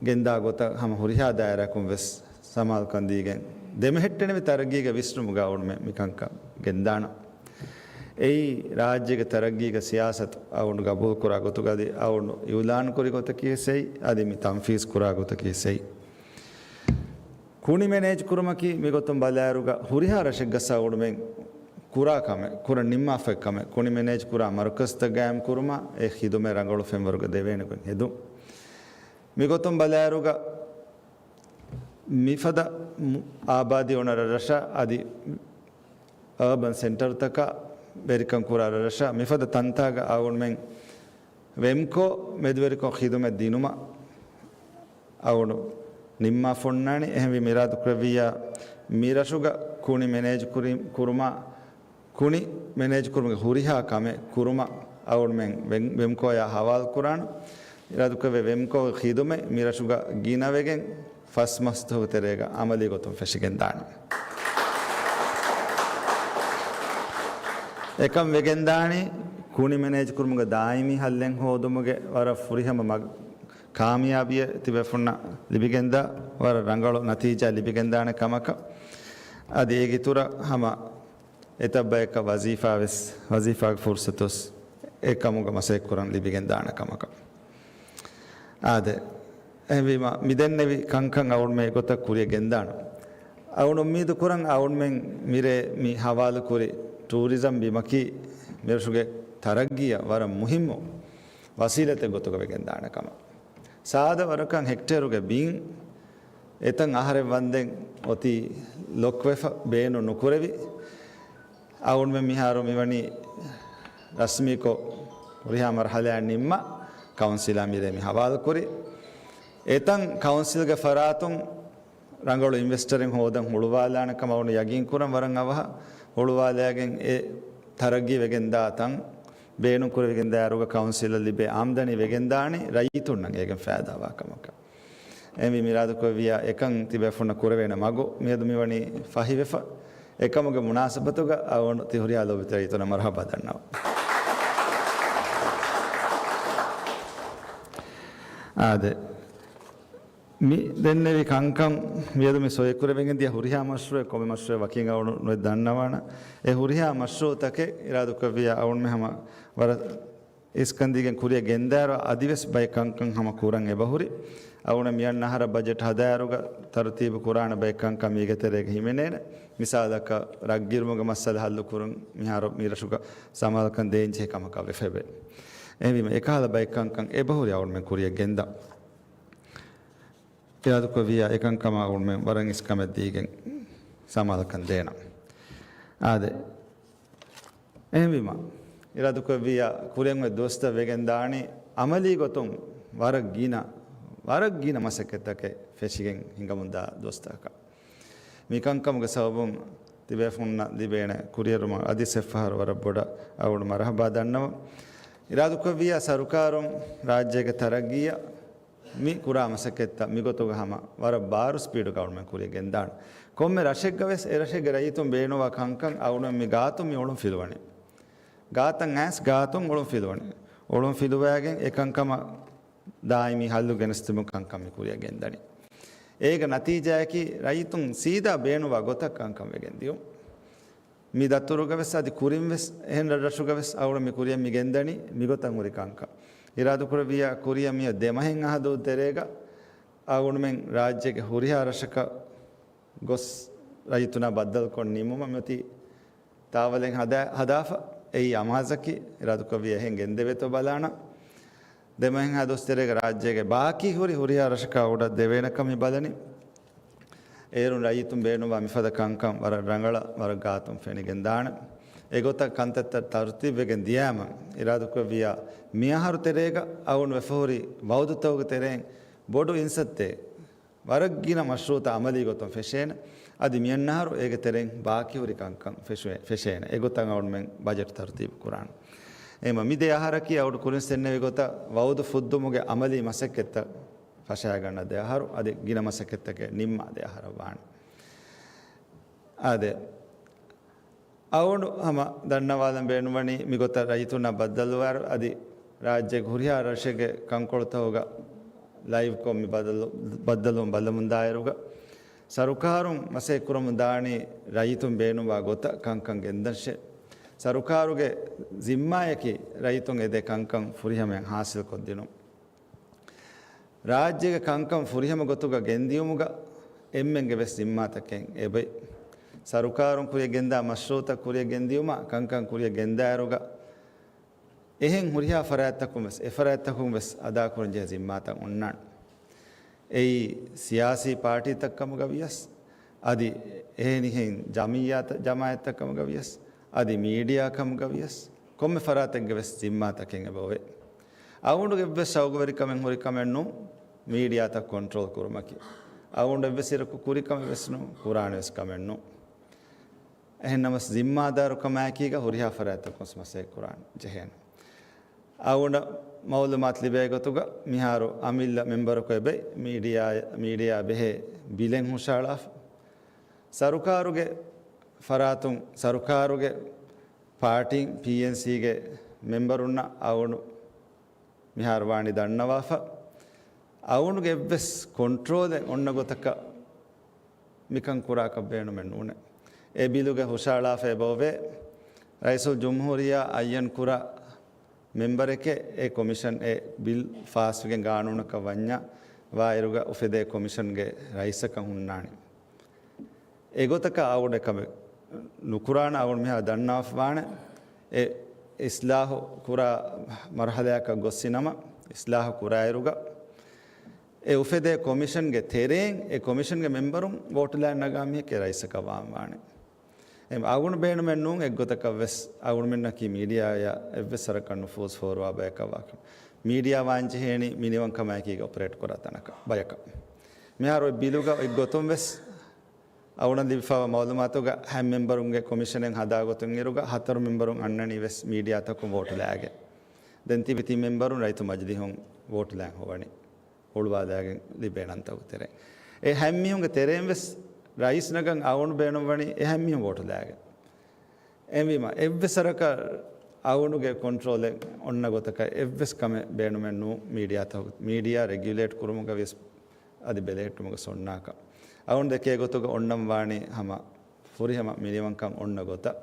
ގެންދާ ގޮތަށް ހަމަ ހުރިހާ ދާއިރާއަކުން ވެސް ސަމާލުކަން ދީގެން، ދެމެހެއްޓެނިވި ތަރައްގީގެ ވިސްނުމުގަ އަޅުގަނޑުމެން މި ކަންކަން ގެންދާނަން. އެއީ ރާއްޖޭގެ ތަރައްގީގެ ސިޔާސަތު އަޅުގަނޑު ގަބޫލު ކުރާ ގޮތުގަ އަދި އަޅުގަނޑު އިއުލާން ކުރި ގޮތަކީ ވެސް އެއީ، އަދި މި ތަންފީޒް ކުރާ ގޮތަކީ ވެސް އެއީ. ކުނި މެނޭޖް ކުރުމަކީ މިގޮތުން ބަލާއިރުގަ ހުރިހާ ރަށެއްގަ އަޅުގަނޑުމެން ކުރާ ކަމެއް، ކުރަން ނިންމާފައި ކަމެއް. ކުނި މެނޭޖް ކުރާ މަރުކަޒްތައް ގާއިމް ކުރުމަށް އެ ޚިދުމަތް ރަނގަޅު ފެންވަރުގަ ދެވޭނެ ގޮތް ހެދުން. މިގޮތުން ބަލާއިރުގަ މިފަދަ މު-، އާބާދީ އޮންނަ ރަށަށް އަދި އާބަން ސެންޓަރުތަކަށް ވެރިކަން ކުރާ ރަށަށް މިފަދަ ތަންތާގަ އަޅުގަނޑުމެން ވެމްކޯ މެދުވެރިކޮށް ޚިދުމަތް ދިނުމަށް އަޅުގަނޑު ނިންމާފަ އޮންނާނީ. އެހެންވީމަ އިރާދަކުރެއްވިއްޔާ، މި ރަށުގަ ކުނި މެނޭޖް ކުރި-، ކުރުމަށް، ކުނި މެނޭޖް ކުރުމުގެ ހުރިހާ ކަމެއް ކުރުމަށް އަޅުގަނޑުމެން ވެން-، ވެމްކޯއާ ހަވާލު ކުރާނަން. އިރާދަކުރެއްވިއްޔާ ވެމްކޯގެ ޚިދުމަތް މި ރަށުގަ ގިނަވެގެން ފަސް މަސްތަކުގެ ތެރޭގަ އަމަލީ ގޮތުން ފެށިގެންދާނަން. އެކަން ވެގެންދާނީ ކުނި މެނޭޖް ކުރުމުގެ ދާއިމީ ހައްލެއް ހޯދުމުގެ ވަރަށް ފުރިހަމަ މަގު-، ކާމިޔާބީއެއް ތިބޭފުންނަށް ލިބިގެންދާ، ވަރަށް ރަނގަޅު ނަތީޖާ ލިބިގެންދާނެ ކަމަކަށް. އަދި އޭގެ އިތުރަށް ހަމަ އެތައް ބަޔަކަށް ވަޒީފާ ވެސް، ވަޒީފާގެ ފުރުސަތު ވެސް އެ ކަމުގަ މަސައްކަތް ކުރަން ލިބިގެން ދާނެ ކަމަކަށް. އާދެ، އެހެންވީމަ، މި ދެންނެވި ކަންކަން އަޅުގަނޑުމެން އެގޮތަށް ކުރިއަށް ގެންދާނަން. އަޅުގަނޑު އުއްމީދު ކުރަން އަޅުގަނޑުމެން މިރޭ މި ހަވާލުކުރި ޓޫރިޒަމް ބިމަކީ މިރަށުގެ ތަރައްގީއަށް ވަރަށް މުހިއްމު ވަސީލަތެއް ގޮތުގަ ވެގެން ދާނެ ކަމަށް. ސާދަ ވަރަކަށް ހެކްޓޭރުގެ ބިން އެތަން އަހަރެއް ވަންދެން އޮތީ ލޮކްވެފަ ބޭނުން ނުކުރެވި. އަޅުގަނޑުމެން މިހާރު މިވަނީ ރަސްމީކޮށް ހުރިހާ މަރުހަލާއެއް ނިންމާ ކައުންސިލާ މިރޭ މި ހަވާލުކުރި. އެތަން ކައުންސިލްގެ ފަރާތުން ރަނގަޅު އިންވެސްޓަރެއް ހޯދަން ހުޅުވާލާނެ ކަމަށް އަޅުގަނޑު ޔަގީން ކުރަން ވަރަށް އަވަހަށް ހުޅުވާލައިގެން އެ ތަރައްގީ ވެގެންދާ ތަން ބޭނުން ކުރެވިގެން ދާއިރުގަ ކައުންސިލަށް ލިބޭ އާމްދަނީ ވެގެންދާނީ ރައްޔިތުންނަށް އޭގެން ފައިދާވާ ކަމަކަށް. އެހެންވީ މިރާދުކުރެއްވިޔާ އެކަން ތިބޭފުންނަށް ކުރެވޭނެ މަގު މިއަދު މިވަނީ ފަހިވެފަ. އެކަމުގެ މުނާސަބަތުގަ އަޅުގަނޑު ތި ހުރިހާ ލޯބިވެތި ރައްޔިތުންނަށް މަރުހަބާ ދަންނަވަން. އާދެ. މި ދެންނެވި ކަންކަން މިއަދު މި ސޮއިކުރެވިގެން ދިޔަ ހުރިހާ މަޝްރޫއެއް، ކޮންމެ މަޝްރޫއެއް ވަކިން އަޅުގަނޑު ނުވެ ދަންނަވާނަން. އެ ހުރިހާ މަޝްރޫއުތަކެއް އިރާދަކުރެއްވިޔާ އަޅުގަނޑުމެން ހަމަ ވަރަށް އިސްކަންދީގެން ކުރިއަށް ގެންދާއިރު އަދިވެސް ބައެއް ކަންކަން ހަމަ ކުރަން އެބަހުރި. އަޅުގަނޑު މިއަންނަ އަހަރަށް ބަޖެޓް ހަދާއިރުގަ ތަރުތީބު ކުރާނެ ބައެއް ކަންކަން މީގެ ތެރޭގަ ހިމެނޭނެ. މިސާލަކަށް ރަށްގިރުމުގެ މައްސަލަ ހައްލު ކުރުން މިހާރު މި ރަށުގަ ސަމާލުކަން ދޭންޖެހޭ ކަމަކަށް ވެފައެވެ. އެހެންވީމަ އެކަހަލަ ބައެއް ކަންކަން އެބަހުރި އަޅުގަނޑުމެން ކުރިއަށް ގެންދަން. އިރާދަކުރެއްވިއްޔާ އެކަންކަމަށް އަޅުގަނޑުމެން ވަރަށް އިސްކަމެއް ދީގެން ސަމާލުކަން ދޭނަން. އާދެ. އެހެންވީމަ، އިރާދަކުރެއްވިއްޔާ ކުރިއަށް އޮތް ދުވަސްތައް ވެގެން ދާނީ އަމަލީ ގޮތުން ވަރަށް ގިނަ، ވަރަށް ގިނަ މަސައްކަތްތަކެއް ފެށިގެން ހިނގަމުންދާ ދުވަސްތަކަކަށް. މި ކަންކަމުގެ ސަބަބުން ތިބޭފުންނަށް ލިބޭނެ ކުރިއެރުމަށް އަދި އެއްފަހަރު ވަރަށް ބޮޑަށް އަޅުގަނޑު މަރުހަބާ ދަންނަވަން. އިރާދަކުރެއްވިއްޔާ ސަރުކާރުން ރާއްޖޭގެ ތަރައްގީއަށް މި ކުރާ މަސައްކަތްތައް މިގޮތުގަ ހަމަ ވަރަށް ބާރު ސްޕީޑުގަ އަޅުގަނޑުމެން ކުރިއަށް ގެންދާނަން. ކޮންމެ ރަށެއްގަ ވެސް އެ ރަށެއްގެ ރައްޔިތުން ބޭނުންވާ ކަންކަން އަޅުގަނޑުމެން މި ގާތުން މި އޮޅުން ފިލުވަނީ. ގާތަށް އައިސް ގާތުން އޮޅުން ފިލުވަނީ. އޮޅުން ފިލުވައިގެން އެ ކަންކަމަށް ދާއިމީ ހައްލު ގެނެސްދިނުމުގެ ކަންކަން މި ކުރިއަށް ގެންދަނީ. އޭގެ ނަތީޖާއަކީ ރައްޔިތުން ސީދާ ބޭނުންވާ ގޮތަށް ކަންކަން ވެގެން ދިޔުން. މި ދަތުރުގަވެސް އަދި ކުރިންވެސް އެހެން ރަށްރަށުގަވެސް އަޅުގަނޑު މި ކުރިޔަށް މި ގެންދަނީ މިގޮތަށް ހުރި ކަންކަން. އިރާދަކުރެއްވިއްޔާ ކުރިޔަށް މިއަށް ދެމަހެއް އަހަދޫ ތެރޭގަ އަޅުގަނޑުމެން ރާއްޖޭގެ ހުރިހާ ރަށަކަށް ގޮސް ރައްޔިތުންނާ ބައްދަލުކޮށް ނިންމުމަށް މިއޮތީ ތާވަލެއް ހަދާ-، ހަދާފަ. އެއީ އަމާޒަކީ. އިރާދަކުރެއްވިއްޔާ އެހެން ގެންދެވޭތޯ ބަލާނަން. ދެމަހެއްހާ ދުވަސް ތެރޭގަ ރާއްޖޭގެ ބާކީ ހުރި ހުރިހާ ރަށަކާ އުޑަށް ދެވޭނެކަން މި ބަލަނީ. އޭރުން ރައްޔިތުން ބޭނުންވާ މިފަދަ ކަންކަން ވަރަށް ރަނގަޅަށް ވަރަށް ގާތުން ފެނިގެން ދާނެ. އެގޮތަށް ކަންތައްތައް ތަރުތީބުވެގެން ދިޔާމަ، އިރާދަކުރެއްވިއްޔާ މިއަހަރު ތެރޭގަ އަޅުގަނޑު ވެފަހުރި ވައުދުތަކުގެ ތެރެއިން ބޮޑު އިންސައްތައެއް ވަރަށް ގިނަ މަޝްރޫއުތައް އަމަލީ ގޮތުން ފެށޭނެ. އަދި މިއަންނަ އަހަރު އޭގެ ތެރެއިން ބާކީ ހުރި ކަންކަން ފެށުވޭ-، ފެށޭނެ. އެގޮތަށް އަޅުގަނޑުމެން ބަޖެޓް ތަރުތީބު ކުރާނެ. އެހެންވީމަ މި ދެ އަހަރަކީ އަޅުގަނޑު ކުރިން ސެންނެވި ގޮތަށް ވައުދު ފުއްދުމުގެ އަމަލީ މަސައްކަތްތައް ފަށާގަންނަ ދެ އަހަރު، އަދި ގިނަ މަސައްކަތްތަކެއް ނިންމާ ދެ އަހަރަށް ވާނެ. އާދެ، އަޅުގަނޑު ހަމަ ދަންނަވާލަން ބޭނުންވަނީ މިގޮތަށް ރައްޔިތުންނާ ބައްދަލުވާއިރު، އަދި ރާއްޖޭގެ ހުރިހާ ރަށެއްގެ ކަންކޮޅުތަކުގަ ލައިވްކޮށް މި ބައްދަލު-، ބައްދަލުވުން ބައްލަމުންދާއިރުގަ، ސަރުކާރުން މަސައްކަތްކުރަމުން ދާނީ ރައްޔިތުން ބޭނުންވާ ގޮތަށް ކަންކަން ގެންދަންށޭ. ސަރުކާރުގެ ޒިންމާއަކީ ރައްޔިތުން އެދޭ ކަންކަން ފުރިހަމައިން ހާސިލްކޮށްދިނުން. ރާއްޖޭގެ ކަންކަން ފުރިހަމަ ގޮތުގަ ގެންދިޔުމުގަ އެންމެންގެ ވެސް ޒިންމާތަކެއް އެބައި. ސަރުކާރުން ކުރިޔަށް ގެންދާ މަޝްރޫއުތައް ކުރިޔަށް ގެންދިޔުމަށް ކަންކަން ކުރިޔަށް ގެންދާއިރުގަ، އެހެން ހުރިހާ ފަރާތްތަކުން ވެސް، އެ ފަރާތްތަކުން ވެސް އަދާކުރަންޖެހޭ ޒިންމާތައް އޮންނާނެ. އެއީ ސިޔާސީ ޕާޓީތައް ކަމުގަ ވިޔަސް، އަދި އެހެނިހެން ޖަމިއްޔާތައް، ޖަމާއަތްތައް ކަމުގަ ވިޔަސް، އަދި މީޑިއާ ކަމުގަ ވިޔަސް، ކޮންމެ ފަރާތެއްގެ ވެސް ޒިންމާތަކެއް އެބައޮވޭ. އަޅުގަނޑުގެ އެއްވެސް ޝައުގުވެރިކަމެއް ހުރި ކަމެއް ނޫން މީޑިއާތައް ކޮންޓްރޯލް ކުރުމަކީ. އަޅުގަނޑު އެއްވެސް އިރަކު ކުރި ކަމެއް ވެސް ނޫން، ކުރާނެ ވެސް ކަމެއް ނޫން. އެހެންނަމަސް ޒިންމާދާރުކަމާއެކީގަ ހުރިހާ ފަރާތްތަކުން މަސައްކަތް ކުރާން ޖެހޭނެ. އަޅުގަނޑަށް މައުލޫމާތު ލިބޭ ގޮތުގަ މިހާރު އަމިއްލަ މެމްބަރަކު އެބައި މީޑިއާ، މީޑިއާ ބެހޭ ބިލެއް ހުށަހަޅާފަ. ސަރުކާރުގެ ފަރާތުން، ސަރުކާރުގެ ޕާޓީން، ޕީއެންސީގެ މެމްބަރުންނަށް އަޅުގަނޑު މިހާރު ވާނީ ދަންނަވާފަ. އަޅުގަނޑުގެ އެއްވެސް ކޮންޓްރޯލެއް އޮންނަ ގޮތަކަށް މިކަން ކުރާކަށް ބޭނުމެއް ނޫނޭ. އެ ބިލުގަ ހުށަހަޅާފަ އެބައޮވޭ، ރައީސުލްޖުމްހޫރިއްޔާ އައްޔަން ކުރާ މެމްބަރެކޭ އެ ކޮމިޝަން އެ ބިލް ފާސްވެގެން ގާނޫނަކަށް ވަންޏާ ވާއިރުގަ އުފެދޭ ކޮމިޝަންގެ ރައީސަކަށް ހުންނާނެ. އެގޮތަކަށް އަޅުގަނޑު އެކަމެއް ނުކުރާނަ އަޅުގަނޑު މިހާރު ދަންނަވާފަވާނެ. އެ އިސްލާހު ކުރާ މަރުހަލާއަކަށް ގޮއްސިނަމަ، އިސްލާހު ކުރާއިރުގަ އެ އުފެދޭ ކޮމިޝަންގެ ތެރެއިން އެ ކޮމިޝަންގެ މެމްބަރުން ވޯޓުލާން ނަގާ މީހެކޭ ރައީސަކަށް ވާން ވާނެ. އެ އަޅުގަނޑު ބޭނުމެއް ނޫން އެއްގޮތަކަށް ވެސް އަޅުގަނޑުމެންނަކީ މީޑިއާއަށް އެއްވެސް ވަރަކަށް ނުފޫޒު ފޯރުވާ ބަޔަކަށް ވާކަމަށް. މީޑިއާ ވާން ޖެހޭނީ މިނިވަންކަމާއެކީގަ އޮޕަރޭޓް ކުރާ ތަނަކަށް، ބަޔަކަށް. މިހާރު އޮތް ބިލުގަ އޮތް ގޮތުން ވެސް އަޅުގަނޑަށް ލިބިފައިވާ މައުލޫމާތުގަ ހަތް މެމްބަރުންގެ ކޮމިޝަނެއް ހަދާ ގޮތުން އިރުގަ ހަތަރު މެމްބަރުން އަންނަނީ ވެސް މީޑިއާތަކުން ވޯޓުލާގެން. ދެން ތިބި ތިން މެމްބަރުން ރައްޔިތު މަޖިލީހުން ވޯޓުލާން ހޮވަނީ. ހުޅުވާލާގެން ލިބޭ ނަންތަކުގެ ތެރެއިން. އެ ހަތް މީހުންގެ ތެރެއިން ވެސް ރައީސް ނަގަން އަޅުގަނޑު ބޭނުންވަނީ އެ ހަތް މީހުން ވޯޓުލާގެން. އެހެންވީމަ، އެއްވެސް ވަރަކަށް އަޅުގަނޑުގެ ކޮންޓްރޯލެއް އޮންނަ ގޮތަކަށް އެއްވެސް ކަމެއް ބޭނުމެއް ނޫން. މީޑިއާތަކު، މީޑިއާ ރެގިއުލޭޓް ކުރުމުގަ ވިޔަސް އަދި ބެލެހެއްޓުމުގަ ސޮންނާކަށް. އަޅުގަނޑު ދެކޭ ގޮތުގަ އޮންނަން ވާނީ ހަމަ ފުރިހަމަ މިނިވަންކަން އޮންނަ ގޮތަށް،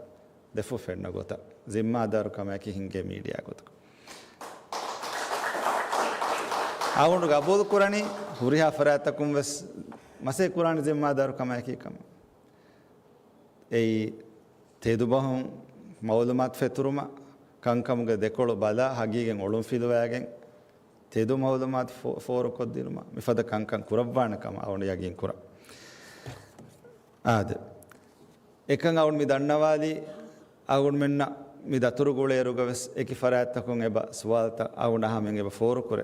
ދެފުށް ފެންނަ ގޮތަށް، ޒިންމާދާރު ކަމަކީ ހިންގޭ މީޑިއާ ގޮތަކަށް. އަޅުގަނޑު ގަބޫލު ކުރަނީ ހުރިހާ ފަރާތްތަކުން ވެސް މަސައްކަތް ކުރާނެ ޒިންމާދާރު ކަމަކީ ކަމަށް. އެއީ ތެދުބަހުން މައުލޫމާތު ފެތުރުމަށް، ކަންކަމުގެ ދެކޮޅު ބަލާ، ހަގީގަތް އޮޅުން ފިލުވާގެން، ތެދު މައުލޫމާތު ފޯ-، ފޯރުކޮށްދިނުމަށް މިފަދަ ކަންކަން ކުރައްވާނެ ކަމަށް އަޅުގަނޑު ޔަގީން ކުރަން. އާދެ، އެކަން އަޅުގަނޑު މި ދަންނަވާލީ، އަޅުގަނޑުމެންނަށް މި ދަތުރު ގުޅޭއިރުގަ ވެސް އެކި ފަރާތްތަކުން އެބަ ސުވާލުތައް އަޅުގަނޑު އަހަމެން އެބަ ފޯރުކުރޭ.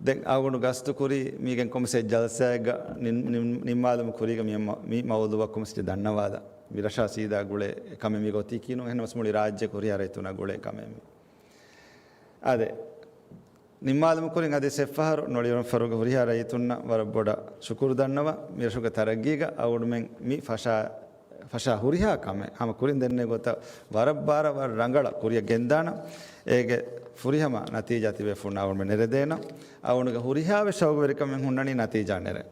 ދެން އަޅުގަނޑު ގަސްތުކުރީ މީގެން ކޮންމެސް ޖަލްސާއެއްގަ ނިން-، ނިން-، ނިންމާލުމުގެ ކުރީގަ މި މަ-، މި މައުޟޫޢަށް ކޮންމެސް ދަންނަވާލަން. މި ރަށާ ސީދާ ގުޅޭ ކަމެއް މީގަ އޮތީކީ ނޫން. އެހެންނަމަސް މުޅި ރާއްޖެ ހުރިހާ ރައްޔިތުންނާ ގުޅޭ ކަމެއް މީ. އާދެ، ނިންމާލުމުގެ ކުރިން އަދި އެއްފަހަރު ނޮޅިވަރުން ފަރުގެ ހުރިހާ ރައްޔިތުންނަށް ވަރަށް ބޮޑަށް ޝުކުރު ދަންނަވަން. މި ރަށުގެ ތަރައްގީގަ އަޅުގަނޑުމެން މި ފަށާ، ފަށާ ހުރިހާ ކަމެއް ހަމަ ކުރިން ދެންނެވި ގޮތަށް ވަރަށް ބާރަށް ވަރަށް ރަނގަޅަށް ކުރިއަށް ގެންދާނަން. އޭގެ ފުރިހަމަ ނަތީޖާ ތިބޭފުޅުންނަށް އަޅުގަނޑުމެން ނެރެދޭނަން. އަޅުގަނޑުގެ ހުރިހާވެސް ޝައުގުވެރިކަމެއް ހުންނަނީ ނަތީޖާ ނެރެން.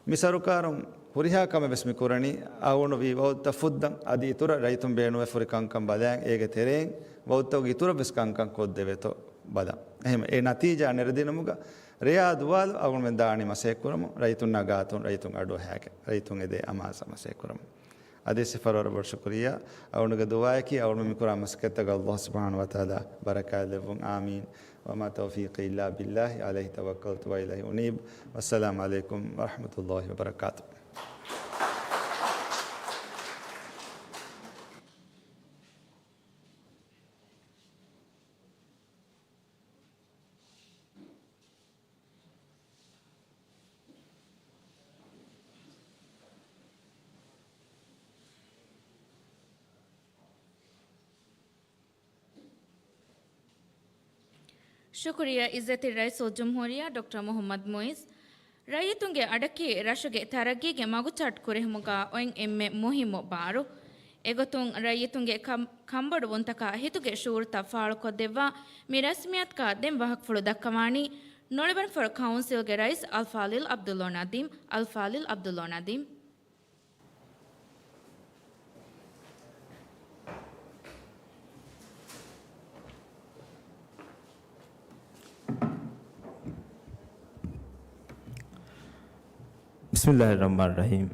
މި ސަރުކާރުން ހުރިހާ ކަމެއް ވެސް މި ކުރަނީ އަޅުގަނޑު ވީ ވައުދުތައް ފުއްދަން، އަދި އިތުރަށް ރައްޔިތުން ބޭނުންވެފަ ހުރި ކަންކަން ބަލައިގެން އޭގެ ތެރެއިން ވައުދުތަކުގެ އިތުރަށް ވެސް ކަންކަން ކޮށްދެވޭތޯ ބަލަން. އެހެން އެ ނަތީޖާ ނެރެދިނުމުގަ ރެޔާ ދުވާލު އަޅުގަނޑުމެން ދާނީ މަސައްކަތް ކުރަމުން، ރައްޔިތުންނާ ގާތުން ރައްޔިތުން އަޑުއަހާގެން، ރައްޔިތުން އެދޭ އަމާޒަށް މަސައްކަތް ކުރަމުން. އަދި ސިފަރު ވަރަށް ބޮޑު ޝުކުރިއްޔާ. އަޅުގަނޑުގެ ދުޢާއަކީ އަޅުގަނޑު މި ކުރާ މަސައްކަތްތަކަށް ﷲ ސުބްޙާނަހޫ ވަތަޢާލާ ބަރަކާތް ލެއްވުން. އާމީން. وما توفيقي إلا بالله، عليه توكلت وإليه أنيب. والسلام عليكم ورحمة الله وبركاته. ޝުކުރިއްޔާ އިއްޒަތްތެރި ރައީސުލްޖުމްހޫރިއްޔާ ޑޮކްޓަރ މުޙައްމަދު މުޢިއްޒު. ރައްޔިތުންގެ އަޑަކީ ރަށުގެ ތަރައްގީގެ މަގުޗާޓް ކުރެހުމުގަ އޮތް އެންމެ މުހިއްމު ބާރު. އެގޮތުން ރައްޔިތުންގެ ކަން-، ކަންބޮޑުވުންތަކާ ހިތުގެ ޝުޢޫރުތައް ފާޅުކޮށްދެއްވާ މި ރަސްމިއްޔާތަކަށް ދެން ވަހަކަފުޅު ދައްކަވާނީ ނޮޅިވަރަންފަރު ކައުންސިލްގެ ރައީސް އަލްފާޟިލް ޢަބްދުއްލޯ ނަދީމް، އަލްފާޟިލް ޢަބްދުއްލޯ ނަދީމް. بسم الله الرحمن الرحيم.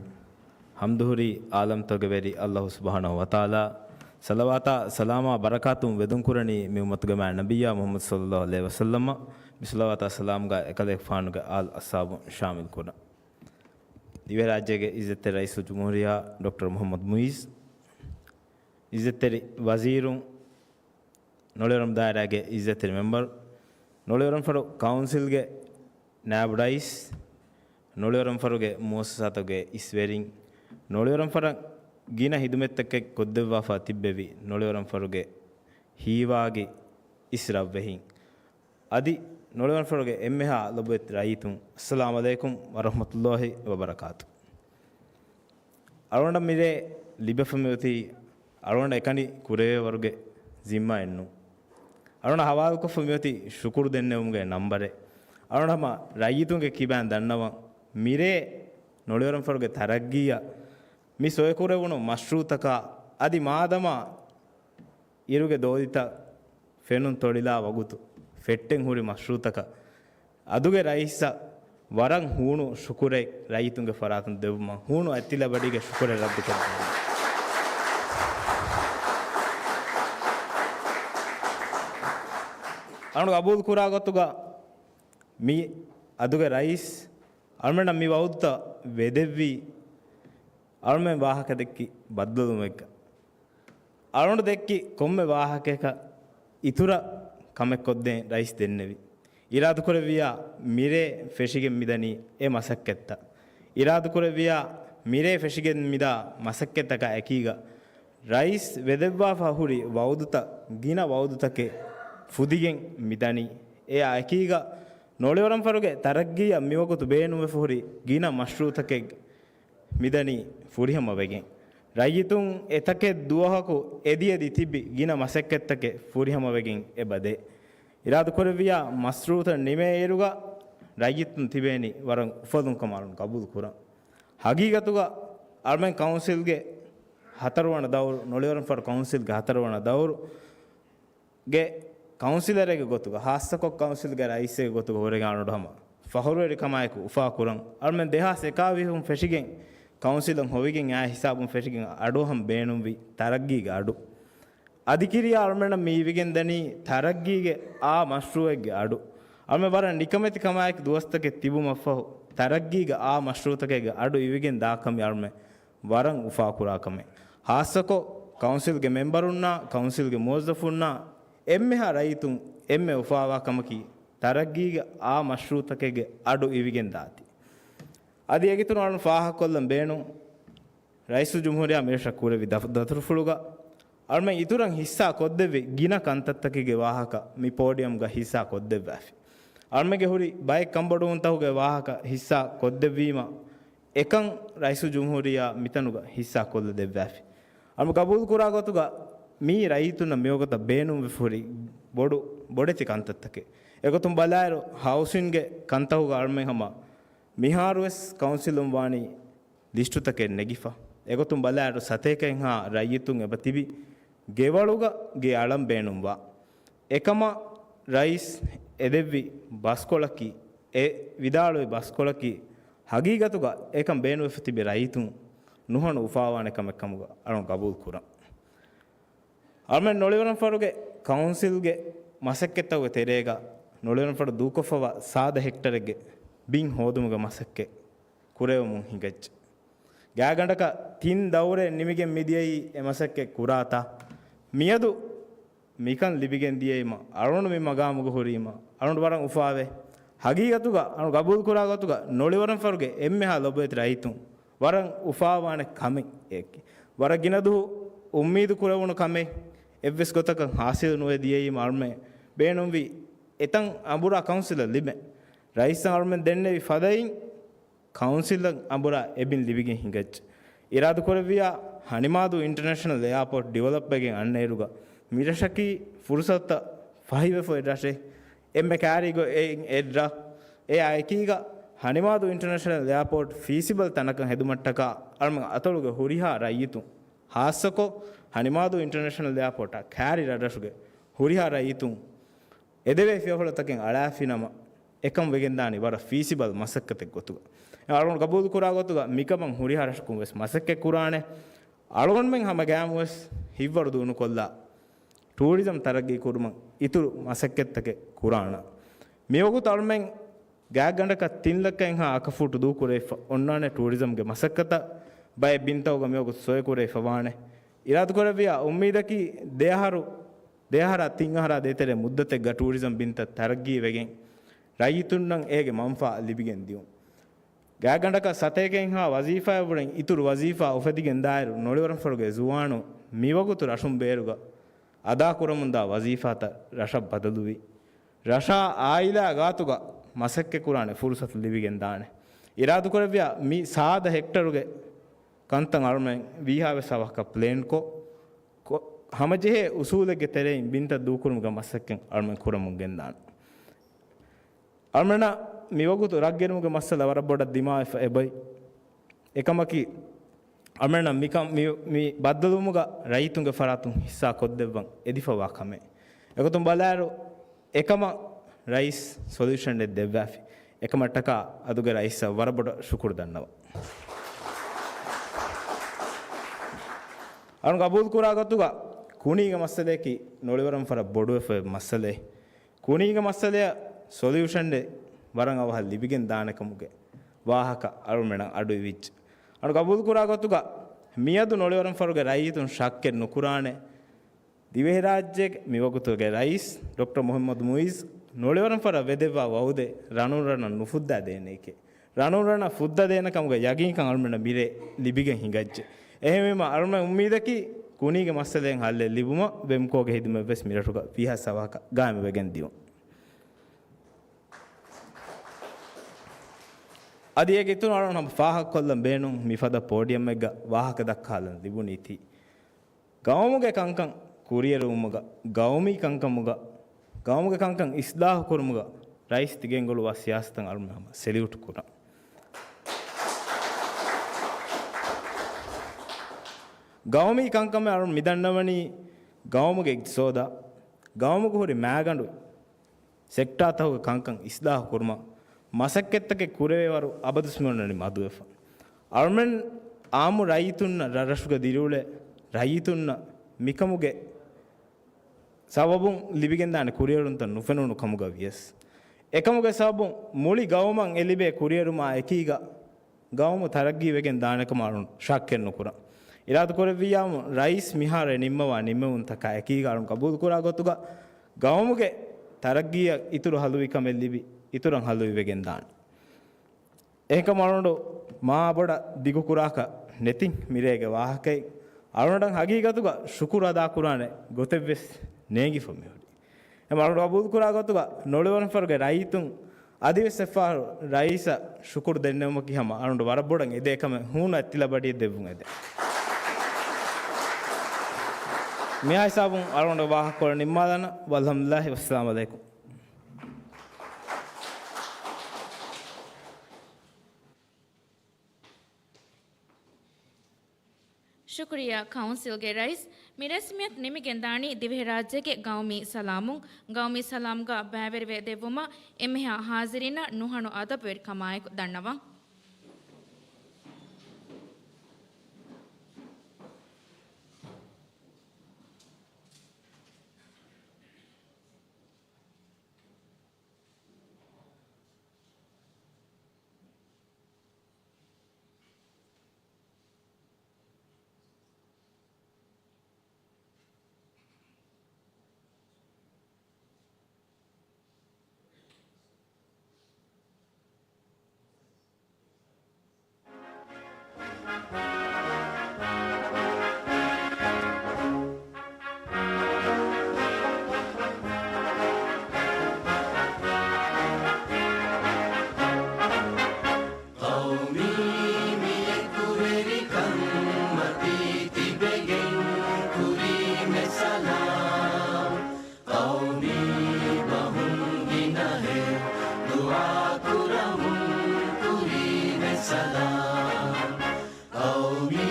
ޙަމްދު ހުރީ ޢާލަމްތަކުގެ ވެރި ﷲ ސުބްޙާނަހޫ ވަތަޢާލާ، ޞަލަވާތާ ސަލާމާ ބަރަކާތުން ވެދުން ކުރަނީ މި އުއްމަތުގެ މާތް ނަބިއްޔާ މުޙައްމަދު ޞައްލައްލާހު ޢަލައިހި ވަސައްލަމަށް. މި ޞަލަވާތާ ސަލާމްގަ އެކަލޭގެފާނުގެ އާލް އަޞްޙާބުން ޝާމިލް ކުރަން. ދިވެހިރާއްޖޭގެ އިއްޒަތްތެރި ރައީސުލްޖުމްހޫރިއްޔާ ޑޮކްޓަރ މުޙައްމަދު މުޢިއްޒު، އިއްޒަތްތެރި ވަޒީރުން، ނޮޅިވަރަން ދާއިރާގެ އިއްޒަތްތެރި މެމްބަރު، ނޮޅިވަރަންފަރު ކައުންސިލްގެ ނާއިބު ރައީސް، ނޮޅިވަރަންފަރުގެ މުއައްސަސާތަކުގެ އިސްވެރިން، ނޮޅިވަރަންފަރަށް ގިނަ ހިދުމަތްތަކެއް ކޮށްދެއްވާފަ ތިއްބެވި ނޮޅިވަރަންފަރުގެ ހީވާގި އިސް ރަށްވެހިން، އަދި ނޮޅިވަރަންފަރުގެ އެންމެހާ ލޮބުވެތި ރައްޔިތުން، އައްސަލާމު ޢަލައިކުމް ވަރަޙްމަތުﷲ ވަބަރަކާތު. އަޅުގަނޑަށް މިރޭ ލިބެފަ މިއޮތީ އަޅުގަނޑަށް އެކަނި ކުރެވޭވަރުގެ ޒިންމާއެއްނޫން. އަޅުގަނޑަށް ޙަވާލުކޮށްފަ މިއޮތީ ޝުކުރު ދެންނެވުމުގެ ނަންބަރެއް. އަޅުގަނޑު ހަމަ ރައްޔިތުންގެ ކިބައިން ދަންނަވަން، މިރޭ ނޮޅިވަރަންފަރުގެ ތަރައްގީއަށް މި ސޮއެކުރެވުނު މަޝްރޫޢުތަކާ އަދި މާދަމާ އިރުގެ ދޯދިތައް ފެނުން ތޮޅިލާ ވަގުތު ފެއްޓެން ހުރި މަޝްރޫޢުތަކަށް އަދުގެ ރައީސަށް ވަރަށް ހޫނު ޝުކުރެއް ރައްޔިތުންގެ ފަރާތުން ދެއްވުމަށް ހޫނު އަތްތިލަބަޑީގެ ޝުކުރެއް ރައްދުކޮށްދޭން. އަޅުގަނޑު ގަބޫލު ކުރާ ގޮތުގަ މި އަދުގެ ރައީސް އަޅުމެންނަށް މި ވައުދުތައް ވެދެއްވީ އަޅުމެން ވާހަކަ ދެއްކި ބައްދަލުވުމެއްގަ. އަޅުގަނޑު ދެއްކި ކޮންމެ ވާހަކައަކަށް އިތުރަށް ކަމެއް ކޮށްދޭން ރައީސް ދެންނެވި. އިރާދަކުރެއްވިޔާ މިރޭ ފެށިގެން މިދަނީ އެ މަސައްކަތްތައް. އިރާދަކުރެއްވިޔާ މިރޭ ފެށިގެން މިދާ މަސައްކަތްތަކާ އެކީގަ ރައީސް ވެދެއްވާފަ ހުރި ވައުދުތައް ގިނަ ވައުދުތަކެއް ފުދިގެން މިދަނީ. އެއާ އެކީގަ ނޮޅިވަރަންފަރުގެ ތަރައްގީއަށް މިވަގުތު ބޭނުންވެފަ ހުރި ގިނަ މަޝްރޫޢުތަކެއް މިދަނީ ފުރިހަމަވެގެން. ރައްޔިތުން އެތަކެއް ދުވަހަކު އެދިއެދި ތިބި ގިނަ މަސައްކަތްތަކެއް ފުރިހަމަވެގެން އެބަދޭ. އިރާދަކުރެއްވިޔާ މަޝްރޫޢުތައް ނިމޭއިރުގަ ރައްޔިތުން ތިބޭނީ ވަރަށް އުފަލުން ކަމަށް ގަބޫލު ކުރަން. ހަގީގަތުގަ އަޅުމެން ކައުންސިލްގެ ހަތަރުވަނަ ދައުރު، ނޮޅިވަރަންފަރު ކައުންސިލްގެ ހަތަރުވަނަ ދައުރު، ގެ ކައުންސިލަރެއްގެ ގޮތުގަ، ހާއްސަކޮށް ކައުންސިލްގެ ރައީސެއްގެ ގޮތުގަ ހުރެގެން އަޅުގަނޑު ހަމަ ފަހުރުވެރިކަމާއެކު އުފާކުރަން. އަޅުމެން ދެހާސް އެކާވީސް ފެށިގެން ކައުންސިލުން ހޮވިގެން އާ ހިސާބުން ފެށިގެން އަޑުއަހަން ބޭނުންވި ތަރައްގީގެ އަޑު. އަދިކިރިޔާ އަޅުމެންނަށް މި އިވިގެން ދަނީ ތަރައްގީގެ އާ މަޝްރޫޢެއްގެ އަޑު. އަޅުމެން ވަރަށް ނިކަމެތި ކަމާއެކު ދުވަސްތަކެއް ތިބުމަށްފަހު ތަރައްގީގެ އާ މަޝްރޫޢުތަކެއްގެ އަޑު އިވިގެން ދާކަމެއް އަޅުމެން ވަރަށް އުފާކުރާ ކަމެއް. ހާއްސަކޮށް ކައުންސިލްގެ މެމްބަރުންނާ، ކައުންސިލްގެ މުވައްޒަފުންނާ އެންމެހާ ރައްޔިތުން އެންމެ އުފާވާ ކަމަކީ، ތަރައްގީގެ އާ މަޝްރޫޢުތަކެއްގެ އަޑު އިވިގެން ދާތީ. އަދި އެގޮތުން އަޅުން ފާހަގަކޮށްލަން ބޭނުން، ރައީސުލްޖުމްހޫރިއްޔާ މިރަށަށް ކުރެއްވި ދަފް-، ދަތުރުފުޅުގަ އަޅުމެން އިތުރަށް ހިއްސާ ކޮށްދެއްވި ގިނަ ކަންތައްތަކެއްގެ ވާހަކަ މި ޕޯޑިއަމްގަ ހިއްސާ ކޮށްދެއްވާފި. އަޅުމެންގެ ހުރި ބައެއް ކަންބޮޑުވުންތަކުގެ ވާހަކަ ހިއްސާ ކޮށްދެއްވީމަ، އެކަން ރައީސުލްޖުމްހޫރިއްޔާ މިތަނުގަ ހިއްސާ ކޮށްލަ ދެއްވާފި. އަޅުމެން ގަބޫލު ކުރާ ގޮތުގަ މީ ރައްޔިތުންނަށް މިވަގުތަށް ބޭނުންވެފަ ހުރި ބޮޑު، ބޮޑެތި ކަންތައްތަކެއް. އެގޮތުން ބަލާއިރު، ހައުސިންގެ ކަންތަކުގަ އަޅުމެން ހަމަ މިހާރުވެސް ކައުންސިލުން ވާނީ ލިސްޓުތަކެއް ނެގިފަ. އެގޮތުން ބަލާއިރު، ސަތޭކައެއްހާ ރައްޔިތުން އެބަ ތިބި ގެވަޅުގަ ގެ އަޅަން ބޭނުންވާ. އެކަމަށް ރައީސް އެދެއްވި ބަސްކޮޅަކީ، އެ ވިދާޅުވި ބަސްކޮޅަކީ، ހަގީގަތުގަ އެކަން ބޭނުންވެފަ ތިބި ރައްޔިތުން ނުހަނު އުފާވާނެ ކަމެއް ކަމުގަ އަޅުން ގަބޫލު ކުރަން. އަޅުމެން ނޮޅިވަރަންފަރުގެ ކައުންސިލްގެ މަސައްކަތްތަކުގެ ތެރޭގަ ނޮޅިވަރަންފަރު ދޫކޮށްފަވާ ސާދަ ހެކްޓަރެއްގެ ބިން ހޯދުމުގެ މަސައްކަތް ކުރެވެމުން ހިނގައްޖެ. ގާތްގަނޑަކަށް ތިން ދައުރެއް ނިމިގެން މިދިޔައީ އެ މަސައްކަތް ކުރާތާ؟ މިއަދު މިކަން ލިބިގެން ދިޔައީމަ، އަޅުން މި މަގާމުގަ ހުރީމަ، އަޅުން ވަރަށް އުފާވޭ. ހަގީގަތުގަ އަޅުން ގަބޫލު ކުރާ ގޮތުގަ ނޮޅިވަރަންފަރުގެ އެންމެހާ ލޮބުވެތި ރައްޔިތުން ވަރަށް އުފާވާނެ ކަމެއް އެއް. ވަރަށް ގިނަ ދުވަހު އުއްމީދު ކުރެވުނު ކަމެއް އެއްވެސް ގޮތަކަށް ހާސިލު ނުވެ ދިޔައީމަ، އަޅުމެން ބޭނުންވީ އެތަން އަނބުރާ ކައުންސިލަށް ލިބެން. ރައީސް އަޅުމެން ދެންނެވި ފަދައިން ކައުންސިލަށް އަނބުރާ އެ ބިން ލިބިގެން ހިނގައްޖެ. އިރާދަކުރެއްވިޔާ، ހަނިމާދޫ އިންޓަރނޭޝަނަލް އެއާޕޯޓް ޑިވެލޮޕްވެގެން އަންނައިރުގަ މިރަށަކީ ފުރުސަތުތައް ފަހިވެފަ އޮތް ރަށެއް. އެންމެ ކާރީ ގޮތް އެއް ރަށް. އެއާ އެކީގަ ހަނިމާދޫ އިންޓަރނޭޝަނަލް އެއާޕޯޓް ފީސިބަލް ތަނަކަށް ހެދުމަށްޓަކާ އަޅުމެން އަތޮޅުގެ ހުރިހާ ރައްޔިތުން، ހާއްސަކޮށް ހަނިމާދޫ އިންޓަރނޭޝަނަލް އެއާޕޯޓާ ކާރި ރަށްރަށުގެ ހުރިހާ ރައްޔިތުން އެދެވޭ ފިޔަފުޅުތަކެއް އަޅާފިނަމަ، އެކަން ވެގެންދާނީ ވަރަށް ފީސިބަލް މަސައްކަތެއް ގޮތުގަ. އަޅުގަނޑު ގަބޫލު ކުރާ ގޮތުގަ މިކަމަށް ހުރިހާ ރަށަކުން ވެސް މަސައްކަތް ކުރާނެ. އަޅުގަނޑުމެން ހަމަ ގައިމުވެސް ހިތްވަރު ދޫނުކޮށްލާ، ޓޫރިޒަމް ތަރައްގީ ކުރުމަށް އިތުރު މަސައްކަތްތަކެއް ކުރާނަން. މިވަގުތު އަޅުމެން ގާތްގަނޑަކަށް ތިން ލައްކައެއްހާ އަކަފޫޓު ދޫކުރެވިފަ އޮންނާނެ ޓޫރިޒަމްގެ މަސައްކަތަށް. ބައެއް ބިންތަކުގަ މިވަގުތު ސޮއެކުރެވިފަ ވާނެ. އިރާދަކުރެއްވިޔާ އުއްމީދަކީ ދެއަހަރު، ދެއަހަރާ ތިން އަހަރާ ދޭތެރޭ މުއްދަތެއްގަ ޓޫރިޒަމް ބިންތައް ތަރައްގީވެގެން، ރައްޔިތުންނަށް އޭގެ މަންފާ ލިބިގެން ދިޔުން. ގާތްގަނޑަކަށް ސަތޭކައެއްހާ ވަޒީފާއަށްވުރެން އިތުރު ވަޒީފާ އުފެދިގެން ދާއިރު، ނޮޅިވަރަންފަރުގެ ޒުވާނުން މިވަގުތު ރަށުން ބޭރުގަ އަދާކުރަމުންދާ ވަޒީފާތައް ރަށަށް ބަދަލުވި، ރަށާ އާއިލާ ގާތުގަ މަސައްކަތްކުރާނެ ފުރުސަތު ލިބިގެންދާނެ. އިރާދަކުރެއްވިޔާ މި ސާދަ ހެކްޓަރުގެ ކަންތައް އަޅުމެން ވީހާވެސް އަވަހަކަށް ޕްލޭންކޮށް، ކޮ-، ހަމަޖެހޭ އުސޫލެއްގެ ތެރެއިން ބިންތައް ދޫކުރުމުގެ މަސައްކަތް އަޅުމެން ކުރަމުން ގެންދާނެ. އަޅުމެންނަށް މިވަގުތު ރަށްގެނުމުގެ މައްސަލަ ވަރަށް ބޮޑަށް ދިމާވެފަ އެބައި. އެކަމަކީ، އަޅުމެންނަށް މިކަން، މި، މި ބައްދަލުވުމުގަ ރައްޔިތުންގެ ފަރާތުން ހިއްސާ ކޮށްދެއްވަން އެދިފަވާ ކަމެއް. އެގޮތުން ބަލާއިރު، އެކަމަށް ރައީސް ސޮލިއުޝަނެއް ދެއްވާފި. އެކަމަށްޓަކާ އަދުގެ ރައީސަށް ވަރަށް ބޮޑަށް ޝުކުރު ދަންނަވަން. އަޅުން ގަބޫލު ކުރާ ގޮތުގަ ކުނީގެ މައްސަލަޔަކީ ނޮޅިވަރަން ފަރަށް ބޮޑުވެފަ މައްސަލައެއް. ކުނީގެ މައްސަލަޔަށް ސޮލިއުޝަނެއް ވަރަށް އަވަހަށް ލިބިގެން ދާނެކަމުގެ ވާހަކަ އަޅުމެނަށް އަޑުއިވިއްޖެ. އަޅު ގަބޫލު ކުރާ ގޮތުގަ މިއަދު ނޮޅިވަރަން ފަރުގެ ރައްޔިތުން ޝައްކެއް ނުކުރާނެ. ދިވެހިރާއްޖޭގެ މިވަގުތުގެ ރައީސް ޑޮކްޓަރ މުހައްމަދު މުއިއްޒު ނޮޅިވަރަން ފަރަށް ވެދެއްވާ ވައުދެއް ރަނުން ރަނަށް ނުފުއްދާ ދޭނެކޭ. ރަނުން ރަނަށް ފުއްދަ ދޭނެ ކަމުގެ ޔަގީންކަން އަޅުމެންނަށް މިރޭ ލިބިގެން ހިނގައްޖެ. އެހެންވީމަ އަޅުމެން އުއްމީދަކީ ކުނީގެ މައްސަލައިން ހައްލެއް ލިބުމަށް ވެމްކޯގެ ހިދުމަތްވެސް މިރަށުގަ ވީހާވެސް އަވަހަކަށް ގާއިމުވެގެން ދިޔުން. އަދި އޭގެ އިތުރުން އަޅުން ހަމަ ފާހަގަކޮށްލަން ބޭނުން މިފަދަ ޕޯޑިއަމެއްގަ ވާހަކަ ދައްކާލަން ލިބުނީތީ. ގައުމުގެ ކަންކަން ކުރިއެރުވުމުގަ، ގައުމީ ކަންކަމުގަ، ގައުމުގެ ކަންކަން އިސްލާހު ކުރުމުގަ ރައީސް ތިގެންގުޅުވާ ސިޔާސަތަށް އަޅުން ހަމަ ސެލިއުޓް ކުރަން. ގައުމީ ކަންކަމެއް އަޅުން މިދަންނަވަނީ ގައުމުގެ އިގްތިސޯދާ، ގައުމުގަ ހުރި މާގަނޑު ސެކްޓާތަކުގެ ކަންކަން އިސްލާހު ކުރުމަށް މަސައްކަތްތަކެއް ކުރެވޭވަރު އަބަދުސް މިއޮންނަނީ މަދުވެފަ. އަޅުމެން އާއްމު ރައްޔިތުންނަށް ރަށްރަށުގަ ދިރިއުޅޭ ރައްޔިތުންނަށް މިކަމުގެ ސަބަބުން ލިބިގެންދާނެ ކުރިއެރުންތައް ނުފެނުނު ކަމުގަ ވިޔަސް، އެކަމުގެ ސަބަބުން މުޅި ގައުމަށް އެ ލިބޭ ކުރިއެރުމާ އެކީގަ ގައުމު ތަރައްގީވެގެން ދާނެކަމަށް އަޅުން ޝައްކެއް ނުކުރަން. އިރާދަކުރެއްވިއްޔާމު ރައީސް މިހާރު ނިންމަވާ ނިންމެވުންތަކާ އެކީގަ އަޅުން ގަބޫލުކުރާ ގޮތުގަ ގައުމުގެ ތަރައްގީއަށް އިތުރު ހަލުވި ކަމެއް ލިބި، އިތުރަށް ހަލުވިވެގެން ދާނެ. އެހެންކަމުން އަޅުގަނޑު މާ ބޮޑަށް ދިގުކުރާކަށް ނެތިން މިރޭގެ ވާހަކައެއް އަޅުގަނޑަށް ހަގީގަތުގަ ޝުކުރު އަދާކުރާނެ ގޮތެއްވެސް ނޭނގިފަ މިހުރީ. އެމަ އަޅުގަނޑު ގަބޫލުކުރާ ގޮތުގަ ނޮޅިވަރަންފަރުގެ ރައްޔިތުން އަދިވެސް އެއްފަހަރު ރައީސަށް ޝުކުރު ދެންނެވުމަކީ ހަމަ އަޅުގަނޑު ވަރަށް ބޮޑަށް އެދޭ ކަމެއް. ހޫނު އަތްތިލަ ބަޑިއެއް ދެއްވުން އެދޭ. މިއާ ހިސާބުން އަޅުގަނޑު ވާހަކަކޮޅު ނިންމާލަން. ވަލްހަމްދުލިއްލާހި. ވައްސަލާމް އަލައިކުމް. ޝުކުރިއްޔާ ކައުންސިލްގެ ރައީސް. މި ރަސްމިއްޔަތު ނިމިގެންދާނީ ދިވެހިރާއްޖޭގެ ގައުމީ ސަލާމުން. ގައުމީ ސަލާމްގަ ބައިވެރިވެ ދެއްވުމަށް އެންމެހާ ހާޒިރީންނަށް ނުހަނު އަދަބުވެރިކަމާއެކު ދަންނަވަން. ޤައުމީ މި އެކުވެރިކަން މަތީ ތިބެގެން ކުރީމެ ސަލާމް. ޤައުމީ ބަހުން ގިނަހެޔޮ ދުޢާކުރަމުން ކުރީމެ ސަލާމް. ޤައުމީ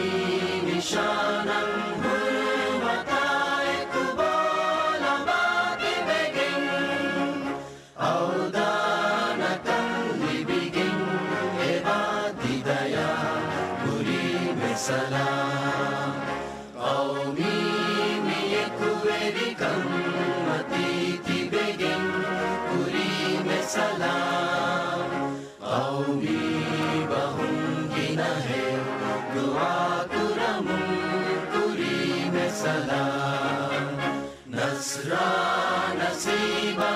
ނިޝާނަށް ހުރުމަތާ އެކު ބޯލަނބާ ތިބެގެން އަވްދާނަކަން ލިބިގެން އެބާ ތި ދަޔާ ކުރީމެ ސަލާމް. ޤައުމީ މި އެކުވެރިކަން މަތީ ތިބެގެން ކުރީމެ ސަލާމް. ޤައުމީ ބަހުން ގިނަހެޔޮ ދުޢާކުރަމުން ކުރީމެ ސަލާމް. ނަޞްރާ ނަސީބާ